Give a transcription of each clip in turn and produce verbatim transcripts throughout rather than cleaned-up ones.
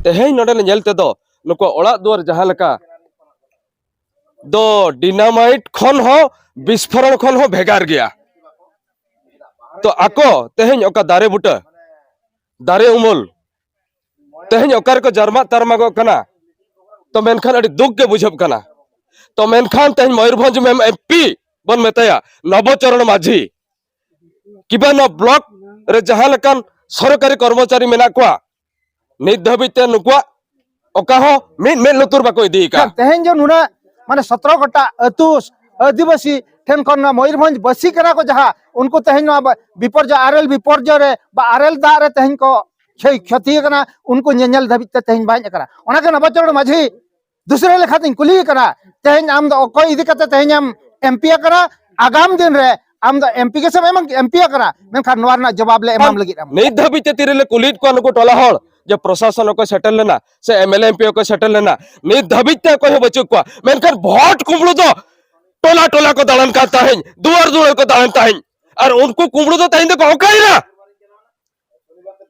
ᱛᱮᱦᱮᱧ ᱱᱚᱰᱮ ᱧᱮᱞ ᱛᱮᱫᱚ ᱱᱩᱠᱩ ᱚᱲᱟᱜ ᱫᱩᱣᱟᱹᱨ ᱡᱟᱦᱟᱸ ᱞᱮᱠᱟ ᱫᱚ ᱰᱤᱱᱟᱢᱟᱭᱤᱴ ᱠᱷᱚᱱ ᱦᱚᱸ, ᱵᱤᱥᱯᱷᱳᱨᱚᱱ ᱠᱷᱚᱱ ᱦᱚᱸ ᱵᱷᱮᱜᱟᱨ ᱜᱮᱭᱟ᱾ ᱛᱚ ᱟᱠᱚ ᱛᱮᱦᱮᱧ ᱚᱠᱟ ᱫᱟᱨᱮ ᱵᱩᱴᱟᱹ, ᱫᱟᱨᱮ ᱩᱢᱩᱞ, ᱛᱮᱦᱮᱧ ᱚᱠᱟ ᱨᱮᱠᱚ ᱡᱟᱨᱢᱟᱜ ᱛᱟᱨᱢᱟᱜᱚᱜ ᱠᱟᱱᱟ, ᱛᱚ ᱢᱮᱱᱠᱷᱟᱱ ᱟᱹᱰᱤ ᱫᱩᱠ ᱜᱮ ᱵᱩᱡᱷᱟᱹᱜ ᱠᱟᱱᱟ᱾ ᱛᱚ ᱢᱮᱱᱠᱷᱟᱱ ᱛᱮᱦᱮᱧ ᱢᱚᱭᱩᱨᱵᱷᱚᱸᱡᱽ ᱮᱢ ᱯᱤ ᱵᱚᱱ ᱢᱮᱛᱟᱭᱟ ᱱᱚᱵᱚᱪᱚᱨᱚᱬ ᱢᱟᱹᱡᱷᱤ, ᱠᱤᱵᱟ ᱱᱚᱣᱟ ᱵᱞᱚᱠ ᱨᱮ ᱡᱟᱦᱟᱸ ᱞᱮᱠᱟᱱ ᱥᱚᱨᱠᱟᱨᱤ ᱠᱚᱨᱢᱚᱪᱟᱨᱤ ᱢᱮᱱᱟᱜ ᱠᱚᱣᱟ, ᱱᱤᱛ ᱫᱷᱟᱹᱵᱤᱡ ᱛᱮ ᱱᱩᱠᱩᱣᱟᱜ ᱚᱠᱟ ᱦᱚᱸ ᱢᱤᱫ ᱢᱮᱫ ᱞᱩᱛᱩᱨ ᱵᱟᱠᱚ ᱤᱫᱤ ᱟᱠᱟᱫ᱾ ᱛᱮᱦᱮᱧ ᱡᱮ ᱱᱩᱱᱟᱹᱜ ᱢᱟᱱᱮ ᱥᱚᱛᱨᱚ ᱜᱚᱴᱟ ᱟᱹᱛᱩ ᱟᱹᱫᱤᱵᱟᱹᱥᱤ ᱴᱷᱮᱱ ᱠᱷᱚᱱ ᱱᱚᱣᱟ ᱢᱚᱭᱩᱨᱵᱷᱚᱸᱡᱽ ᱵᱟᱹᱥᱤ ᱠᱟᱱᱟ ᱠᱚ, ᱡᱟᱦᱟᱸ ᱩᱱᱠᱩ ᱛᱮᱦᱮᱧ ᱱᱚᱣᱟ ᱵᱤᱯᱚᱨᱡᱚᱭ, ᱟᱨᱮᱞ ᱵᱤᱯᱚᱨᱡᱚᱭ ᱨᱮ ᱵᱟ ᱟᱨᱮᱞ ᱫᱟᱜ ᱨᱮ ᱛᱮᱦᱮᱧ ᱠᱚ ᱠᱷᱚᱭ ᱠᱷᱚᱛᱤ ᱟᱠᱟᱱᱟ, ᱩᱱᱠᱩ ᱧᱮᱧᱮᱞ ᱫᱷᱟᱹᱵᱤᱡ ᱛᱮ ᱛᱮᱦᱮᱧ ᱵᱟᱭ ᱦᱮᱡ ᱟᱠᱟᱱᱟ᱾ ᱚᱱᱟᱜᱮ ᱱᱚᱵᱚᱪᱚᱨᱚᱬ ᱢᱟᱹᱡᱷᱤ ᱫᱩᱥᱨᱟᱹ ᱞᱮᱠᱟᱛᱤᱧ ᱠᱩᱞᱤᱭᱮ ᱠᱟᱱᱟ, ᱛᱮᱦᱮᱧ ᱟᱢ ᱫᱚ ᱚᱠᱚᱭ ᱤᱫᱤ ᱠᱟᱛᱮ ᱛᱮᱦᱮᱧ ᱮᱢ ᱮᱢ ᱯᱤ ᱟᱠᱟᱱᱟ? ᱟᱜᱟᱢ ᱫᱤᱱ ᱨᱮ ᱟᱢ ᱫᱚ ᱮᱢ ᱯᱤ ᱜᱮᱥᱮᱢ ᱮᱢ ᱯᱤ ᱟᱠᱟᱱᱟ, ᱢᱮᱱᱠᱷᱟᱱ ᱱᱚᱣᱟ ᱨᱮᱱᱟᱜ ᱡᱚᱵᱟᱵ ᱞᱮ ᱮᱢᱟᱢ ᱞᱟᱹᱜᱤᱫ ᱟᱢ᱾ ᱱᱤᱛ ᱫᱷᱟᱹᱵᱤᱡ ᱛᱮ ᱛᱤᱨᱮᱞᱮ ᱠᱩᱞᱤᱭᱮᱫ ᱠᱚᱣᱟ ᱱᱩᱠᱩ ᱴᱚᱞᱟ ᱦᱚᱲ ᱡᱮ ᱯᱨᱚᱥᱟᱥᱚᱱ ᱚᱠᱚᱭ ᱥᱮᱴᱮᱨ ᱞᱮᱱᱟ ᱥᱮ M L A M P ᱚᱠᱚᱭ ᱥᱮᱴᱮᱨ ᱞᱮᱱᱟ, ᱱᱤᱛ ᱫᱷᱟᱹᱵᱤᱡ ᱛᱮ ᱚᱠᱚᱭ ᱦᱚᱸ ᱵᱟᱹᱪᱩᱜ ᱠᱚᱣᱟ᱾ ᱢᱮᱱᱠᱷᱟᱱ ᱵᱷᱳᱴ ᱠᱩᱢᱵᱽᱲᱩ ᱫᱚ ᱴᱚᱞᱟ ᱴᱚᱞᱟ ᱠᱚ ᱫᱟᱬᱟᱱ ᱠᱟᱱ ᱛᱟᱦᱮᱸᱧ, ᱫᱩᱣᱟᱹᱨ ᱫᱩᱣᱟᱹᱨ ᱠᱚ ᱫᱟᱬᱟᱱ ᱛᱟᱦᱮᱸᱧ, ᱟᱨ ᱩᱱᱠᱩ ᱠᱩᱢᱵᱽᱲᱩ ᱫᱚ ᱛᱮᱦᱮᱧ ᱫᱚᱠᱚ ᱚᱠᱟᱭᱮᱱᱟ?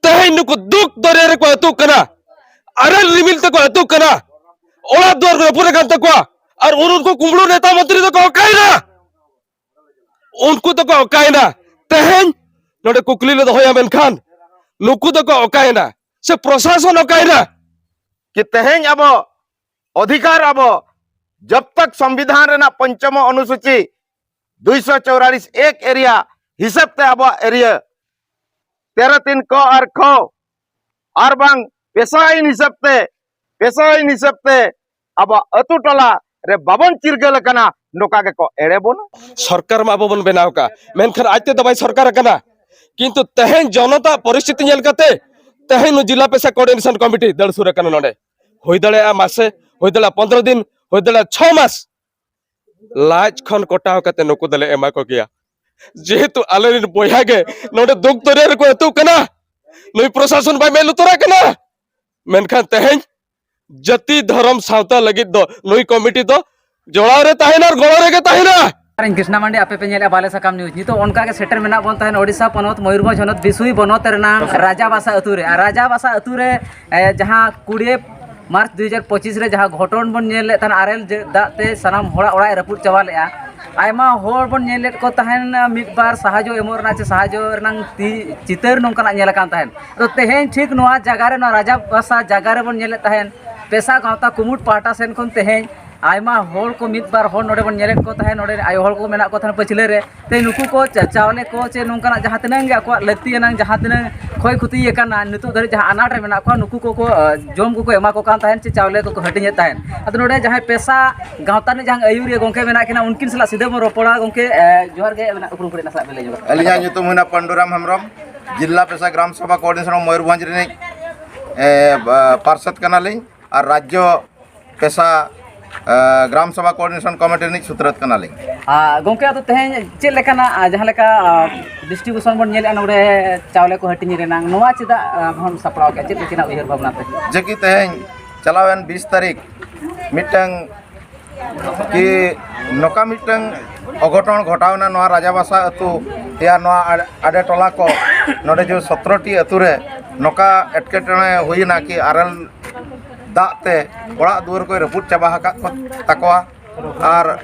ᱛᱮᱦᱮᱧ ᱱᱩᱠᱩ ᱫᱩᱠ ᱫᱚᱨᱭᱟ ᱨᱮᱠᱚ ᱟᱹᱛᱩᱜ ᱠᱟᱱᱟ, ᱟᱨᱮᱞ ᱨᱤᱢᱤᱞ ᱛᱮᱠᱚ ᱟᱹᱛᱩᱜ ᱠᱟᱱᱟ, ᱚᱲᱟᱜ ᱫᱩᱣᱟᱹᱨ ᱠᱚ ᱨᱟᱹᱯᱩᱫ ᱟᱠᱟᱱ ᱛᱟᱠᱚᱣᱟ, ᱟᱨ ᱩᱱᱠᱩ ᱠᱩᱢᱵᱽᱲᱩ ᱱᱮᱛᱟ ᱢᱚᱱᱛᱨᱤ ᱫᱚᱠᱚ ᱚᱠᱟᱭᱮᱱᱟ? ᱩᱱᱠᱩ ᱫᱚᱠᱚ ᱚᱠᱟᱭᱮᱱᱟ? ᱛᱮᱦᱮᱧ ᱱᱚᱰᱮ ᱠᱩᱠᱞᱤ ᱞᱮ ᱫᱚᱦᱚᱭᱟ, ᱢᱮᱱᱠᱷᱟᱱ ᱱᱩᱠᱩ ᱫᱚᱠᱚ ᱚᱠᱟᱭᱮᱱᱟ? ᱥᱮ ᱯᱨᱚᱥᱟᱥᱚᱱ ᱚᱠᱟᱭᱮᱱᱟ? ᱠᱤ ᱛᱮᱦᱮᱧ ᱟᱵᱚ ᱚᱫᱷᱤᱠᱟᱨ ᱟᱵᱚ ᱡᱚᱵ ᱛᱚᱠ ᱥᱚᱝᱵᱤᱫᱷᱟᱱ ᱨᱮᱱᱟᱜ ᱯᱚᱧᱪᱚᱢ ᱚᱱᱩᱥᱩᱪᱤ ᱫᱩᱭᱥᱚ ᱪᱚᱣᱨᱟᱞᱤᱥ ᱮᱠ ᱮᱨᱤᱭᱟ ᱦᱤᱥᱟᱹᱵ ᱛᱮ ᱟᱵᱚᱣᱟᱜ ᱮᱨᱤᱭᱟ ᱛᱮᱨᱚ ᱛᱤᱱ ᱠᱚ ᱟᱨ ᱠᱷᱚ ᱟᱨ ᱵᱟᱝ ᱯᱮᱥᱟ ᱟᱹᱭᱤᱱ ᱦᱤᱥᱟᱹᱵ ᱛᱮ, ᱯᱮᱥᱟ ᱟᱹᱭᱤᱱ ᱦᱤᱥᱟᱹᱵ ᱛᱮ ᱟᱵᱚᱣᱟᱜ ᱟᱹᱛᱩ ᱴᱚᱞᱟ ᱨᱮ ᱵᱟᱵᱚᱱ ᱪᱤᱨᱜᱟᱹᱞ ᱟᱠᱟᱱᱟ, ᱱᱚᱝᱠᱟ ᱜᱮᱠᱚ ᱮᱲᱮ ᱵᱚᱱᱟ᱾ ᱥᱚᱨᱠᱟᱨ ᱢᱟ ᱟᱵᱚ ᱵᱚᱱ ᱵᱮᱱᱟᱣ ᱠᱟᱜ, ᱢᱮᱱᱠᱷᱟᱱ ᱟᱡ ᱛᱮᱫᱚ ᱵᱟᱭ ᱥᱚᱨᱠᱟᱨ ᱟᱠᱟᱱᱟ᱾ ᱠᱤᱱᱛᱩ ᱛᱮᱦᱮᱧ ᱡᱚᱱᱚᱛᱟ ᱯᱚᱨᱤᱥᱛᱷᱤᱛᱤ ᱧᱮᱞ ᱠᱟᱛᱮ ᱛᱮᱦᱮᱧ ᱱᱩᱭ ᱡᱤᱞᱟ ᱯᱮᱥᱟ ᱠᱳᱚᱨᱰᱤᱱᱮᱥᱚᱱ ᱠᱚᱢᱤᱴᱤ ᱫᱟᱹᱲ ᱥᱩᱨ ᱟᱠᱟᱱᱟ ᱱᱚᱰᱮ᱾ ᱦᱩᱭ ᱫᱟᱲᱮᱭᱟᱜᱼᱟ ᱢᱟᱥᱮ, ᱦᱩᱭ ᱫᱟᱲᱮᱭᱟᱜᱼᱟ ᱯᱚᱱᱫᱽᱨᱚ ᱫᱤᱱ, ᱦᱩᱭ ᱫᱟᱲᱮᱭᱟᱜᱼᱟ ᱪᱷᱚ ᱢᱟᱥ᱾ ᱞᱟᱡ ᱠᱷᱚᱱ ᱠᱚᱴᱟᱣ ᱠᱟᱛᱮ ᱱᱩᱠᱩ ᱫᱚᱞᱮ ᱮᱢᱟ ᱠᱚ ᱜᱮᱭᱟ, ᱡᱮᱦᱮᱛᱩ ᱟᱞᱮᱨᱮᱱ ᱵᱚᱭᱦᱟ ᱜᱮ ᱱᱚᱰᱮ ᱫᱩᱠ ᱫᱚᱨᱭᱟ ᱨᱮᱠᱚ ᱟᱹᱛᱩᱜ ᱠᱟᱱᱟ᱾ ᱱᱩᱭ ᱯᱨᱚᱥᱟᱥᱚᱱ ᱵᱟᱭ ᱢᱮᱫ ᱞᱩᱛᱩᱨᱟᱜ ᱠᱟᱱᱟ᱾ ᱢᱮᱱᱠᱷᱟᱱ ᱛᱮᱦᱮᱧ ᱡᱟᱹᱛᱤ ᱫᱷᱚᱨᱚᱢ ᱥᱟᱶᱛᱟ ᱞᱟᱹᱜᱤᱫ ᱫᱚ ᱱᱩᱭ ᱠᱚᱢᱤᱴᱤ ᱫᱚ ᱡᱚᱲᱟᱣ ᱨᱮ ᱛᱟᱦᱮᱱᱟ ᱟᱨ ᱜᱚᱲᱚ ᱨᱮᱜᱮ ᱛᱟᱦᱮᱱᱟ᱾ ᱤᱧ ᱠᱨᱤᱥᱱᱟ ᱢᱟᱱᱰᱤ, ᱟᱯᱮ ᱯᱮ ᱧᱮᱞᱮᱫᱼᱟ ᱵᱟᱞᱮ ᱥᱟᱠᱟᱢ ᱱᱤᱭᱩᱡᱽ᱾ ᱱᱤᱛᱚᱜ ᱚᱱᱠᱟ ᱜᱮ ᱥᱮᱴᱮᱨ ᱢᱮᱱᱟᱜ ᱵᱚᱱ ᱛᱟᱦᱮᱱ ᱳᱰᱤᱥᱟ ᱯᱚᱱᱚᱛ ᱢᱚᱭᱩᱨᱵᱷᱚᱸᱡᱽ ᱦᱚᱱᱚᱛ ᱵᱤᱥᱩᱭ ᱵᱚᱱᱚᱛ ᱨᱮᱱᱟᱝ ᱨᱟᱡᱟ ᱵᱟᱥᱟ ᱟᱹᱛᱩ ᱨᱮ᱾ ᱟᱨ ᱨᱟᱡᱟ ᱵᱟᱥᱟ ᱟᱹᱛᱩ ᱨᱮ, ᱮ, ᱡᱟᱦᱟᱸ ᱠᱩᱲᱤ ᱢᱟᱨᱪ ᱫᱩ ᱦᱟᱡᱟᱨ ᱯᱚᱸᱪᱤᱥ ᱨᱮ ᱡᱟᱦᱟᱸ ᱜᱷᱚᱴᱚᱱ ᱵᱚᱱ ᱧᱮᱞ ᱞᱮᱫ ᱛᱟᱦᱮᱱ, ᱟᱨᱮᱞ ᱡᱮ ᱫᱟᱜ ᱛᱮ ᱥᱟᱱᱟᱢ ᱦᱚᱲᱟᱜ ᱚᱲᱟᱜ ᱮ ᱨᱟᱹᱯᱩᱫ ᱪᱟᱵᱟ ᱞᱮᱫᱼᱟ, ᱟᱭᱢᱟ ᱦᱚᱲ ᱵᱚᱱ ᱧᱮᱞ ᱞᱮᱫ ᱠᱚ ᱛᱟᱦᱮᱱ ᱢᱤᱫ ᱵᱟᱨ ᱥᱟᱦᱟᱡᱽᱡᱚ ᱮᱢᱚᱜ ᱨᱮᱱᱟᱜ ᱪᱮ ᱥᱟᱦᱟᱡᱽᱡᱚ ᱨᱮᱱᱟᱝ ᱛᱤ ᱪᱤᱛᱟᱹᱨ ᱱᱚᱝᱠᱟᱱᱟᱜ ᱧᱮᱞ ᱟᱠᱟᱱ ᱛᱟᱦᱮᱱ᱾ ᱛᱚ ᱛᱮᱦᱮᱧ ᱴᱷᱤᱠ ᱱᱚᱣᱟ ᱡᱟᱭᱜᱟ ᱨᱮ, ᱱᱚᱣᱟ ᱨᱟᱡᱟ ᱵᱟᱥᱟ ᱡᱟᱭᱜᱟ ᱨᱮᱵᱚᱱ ᱧᱮᱞᱮᱫ ᱛᱟᱦᱮᱱ, ᱯᱮᱥᱟ ᱜᱟᱶᱛᱟ ᱠᱩᱢᱩᱴ ᱯᱟᱦᱴᱟ ᱥᱮᱱ ᱠᱷᱚᱱ ᱛᱮᱦᱮᱧ ᱟᱭᱢᱟ ᱦᱚᱲ ᱠᱚ, ᱢᱤᱫ ᱵᱟᱨ ᱦᱚᱲ ᱱᱚᱰᱮ ᱵᱚᱱ ᱧᱮᱞᱮᱫ ᱠᱚ ᱛᱟᱦᱮᱸᱫ, ᱱᱚᱰᱮ ᱟᱭᱳ ᱦᱚᱲ ᱠᱚ ᱢᱮᱱᱟᱜ ᱠᱚ ᱛᱟᱦᱮᱸᱫ ᱯᱟᱹᱪᱷᱞᱟᱹ ᱨᱮ᱾ ᱛᱮ ᱱᱩᱠᱩ ᱠᱚ ᱪᱟ-, ᱪᱟᱣᱞᱮ ᱠᱚ ᱪᱮ ᱱᱚᱝᱠᱟᱱᱟᱜ ᱡᱟᱦᱟᱸ ᱛᱤᱱᱟᱹᱜ ᱜᱮ ᱟᱠᱚᱣᱟᱜ ᱞᱟᱹᱠᱛᱤ ᱟᱱᱟᱝ ᱡᱟᱦᱟᱸ ᱛᱤᱱᱟᱹᱜ ᱠᱷᱚᱭ ᱠᱷᱚᱛᱤ ᱟᱠᱟᱱᱟ, ᱱᱤᱛᱚᱜ ᱫᱷᱟᱹᱨᱤᱡ ᱡᱟᱦᱟᱸ ᱟᱱᱟᱴ ᱨᱮ ᱢᱮᱱᱟᱜ ᱠᱚᱣᱟ, ᱱᱩᱠᱩ ᱠᱚᱠᱚ, ᱟ, ᱡᱚᱢ ᱠᱚᱠᱚ ᱮᱢᱟ ᱠᱚ ᱠᱟᱱ ᱛᱟᱦᱮᱸᱫ ᱪᱮ ᱪᱟᱣᱞᱮ ᱠᱚᱠᱚ ᱦᱟᱹᱴᱤᱧᱮᱫ ᱛᱟᱦᱮᱸᱫ᱾ ᱟᱫᱚ ᱱᱚᱰᱮ ᱡᱟᱦᱟᱸᱭ ᱯᱮᱥᱟ ᱜᱟᱶᱛᱟ ᱨᱤᱱᱤᱡ ᱡᱟᱦᱟᱸᱭ ᱟᱹᱭᱩᱨᱤᱭᱟᱹ ᱜᱚᱢᱠᱮ ᱢᱮᱱᱟᱜ ᱠᱤᱱᱟ, ᱩᱱᱠᱤᱱ ᱥᱟᱞᱟᱜ ᱥᱤᱫᱷᱟᱹ ᱵᱚᱱ ᱨᱚᱯᱚᱲᱟ᱾ ᱜᱚᱢᱠᱮ, ᱮ, ᱡᱚᱦᱟᱨ ᱜᱮ, ᱟᱵᱮᱱᱟᱜ ᱩᱯᱨᱩᱢ ᱠᱟᱹᱴᱤᱡ ᱱᱟᱥᱮᱱᱟᱜ ᱵᱮᱱ ᱞᱟᱹᱭ ᱧᱚᱜᱟ᱾ ᱟᱹᱞᱤᱧᱟᱜ ᱧᱩᱛᱩᱢ ᱦᱩᱭᱱᱟ ᱯᱟᱱᱰᱩᱨᱟᱢ ᱦᱮᱢᱵᱨᱚᱢ, ᱡᱤᱞᱟ ᱯᱮᱥᱟ ᱜᱨᱟᱢ ᱥᱚᱵᱷᱟ ᱠᱳᱚᱨᱰᱤᱱᱮᱥᱚᱱ ᱢᱚᱭᱩᱨᱵᱷᱚᱸᱡᱽ ᱨᱤᱱᱤᱡ, ᱮ, ᱵᱟ-, ᱯᱟᱨᱥᱮᱛ ᱠᱟᱱᱟᱞᱤᱧ᱾ ᱟᱨ ᱨᱟᱡᱽᱡᱚ ᱯᱮᱥᱟ, ᱟ, ᱜᱨᱟᱢ ᱥᱚᱵᱷᱟ ᱠᱳᱚᱨᱰᱤᱱᱮᱥᱚᱱ ᱠᱚᱢᱤᱴᱤ ᱨᱤᱱᱤᱡ ᱥᱩᱛᱨᱟᱹᱛ ᱠᱟᱱᱟᱞᱤᱧ᱾ ᱟᱨ ᱜᱚᱢᱠᱮ, ᱟᱫᱚ ᱛᱮᱦᱮᱧ ᱪᱮᱫ ᱞᱮᱠᱟᱱᱟᱜ, ᱟ, ᱡᱟᱦᱟᱸ ᱞᱮᱠᱟ, ᱟ, ᱰᱤᱥᱴᱨᱤᱵᱤᱭᱩᱥᱚᱱ ᱵᱚᱱ ᱧᱮᱞᱮᱫᱼᱟ ᱱᱚᱰᱮ ᱪᱟᱣᱞᱮ ᱠᱚ ᱦᱟᱹᱴᱤᱧ ᱨᱮᱱᱟᱝ, ᱱᱚᱣᱟ ᱪᱮᱫᱟᱜ, ᱟ, ᱵᱚᱱ ᱥᱟᱯᱲᱟᱣ ᱠᱮᱫᱼᱟ? ᱪᱮᱫ ᱞᱮᱠᱟᱱᱟᱜ ᱩᱭᱦᱟᱹᱨ ᱵᱷᱟᱵᱽᱱᱟ ᱛᱮ? ᱡᱮ ᱠᱤ ᱛᱮᱦᱮᱧ ᱪᱟᱞᱟᱣᱮᱱ ᱵᱤᱥ ᱛᱟᱹᱨᱤᱠᱷ ᱢᱤᱫᱴᱟᱝ ᱠᱤ ᱱᱚᱝᱠᱟ ᱢᱤᱫᱴᱟᱝ ᱚᱜᱷᱚᱴᱚᱱ ᱜᱷᱚᱴᱟᱣᱱᱟ ᱱᱚᱣᱟ ᱨᱟᱡᱟᱵᱟᱥᱟ ᱟᱹᱛᱩ ᱛᱮᱭᱟᱨ ᱱᱚᱣᱟ ᱟᱲ-, ᱟᱰᱮ ᱴᱚᱞᱟ ᱠᱚ, ᱱᱚᱰᱮ ᱡᱮ ᱥᱚᱛᱨᱚ ᱴᱤ ᱟᱹᱛᱩ ᱨᱮ ᱱᱚᱝᱠᱟ ᱮᱴᱠᱮᱴᱚᱬᱮ ᱦᱩᱭᱱᱟ ᱠᱤ ᱟᱨᱮᱞ ᱫᱟᱜ ᱛᱮ ᱚᱲᱟᱜ ᱫᱩᱣᱟᱹᱨ ᱠᱚᱭ ᱨᱟᱹᱯᱩᱫ ᱪᱟᱵᱟ ᱟᱠᱟᱫ ᱠᱚ ᱛᱟᱠᱚᱣᱟ᱾ ᱟᱨ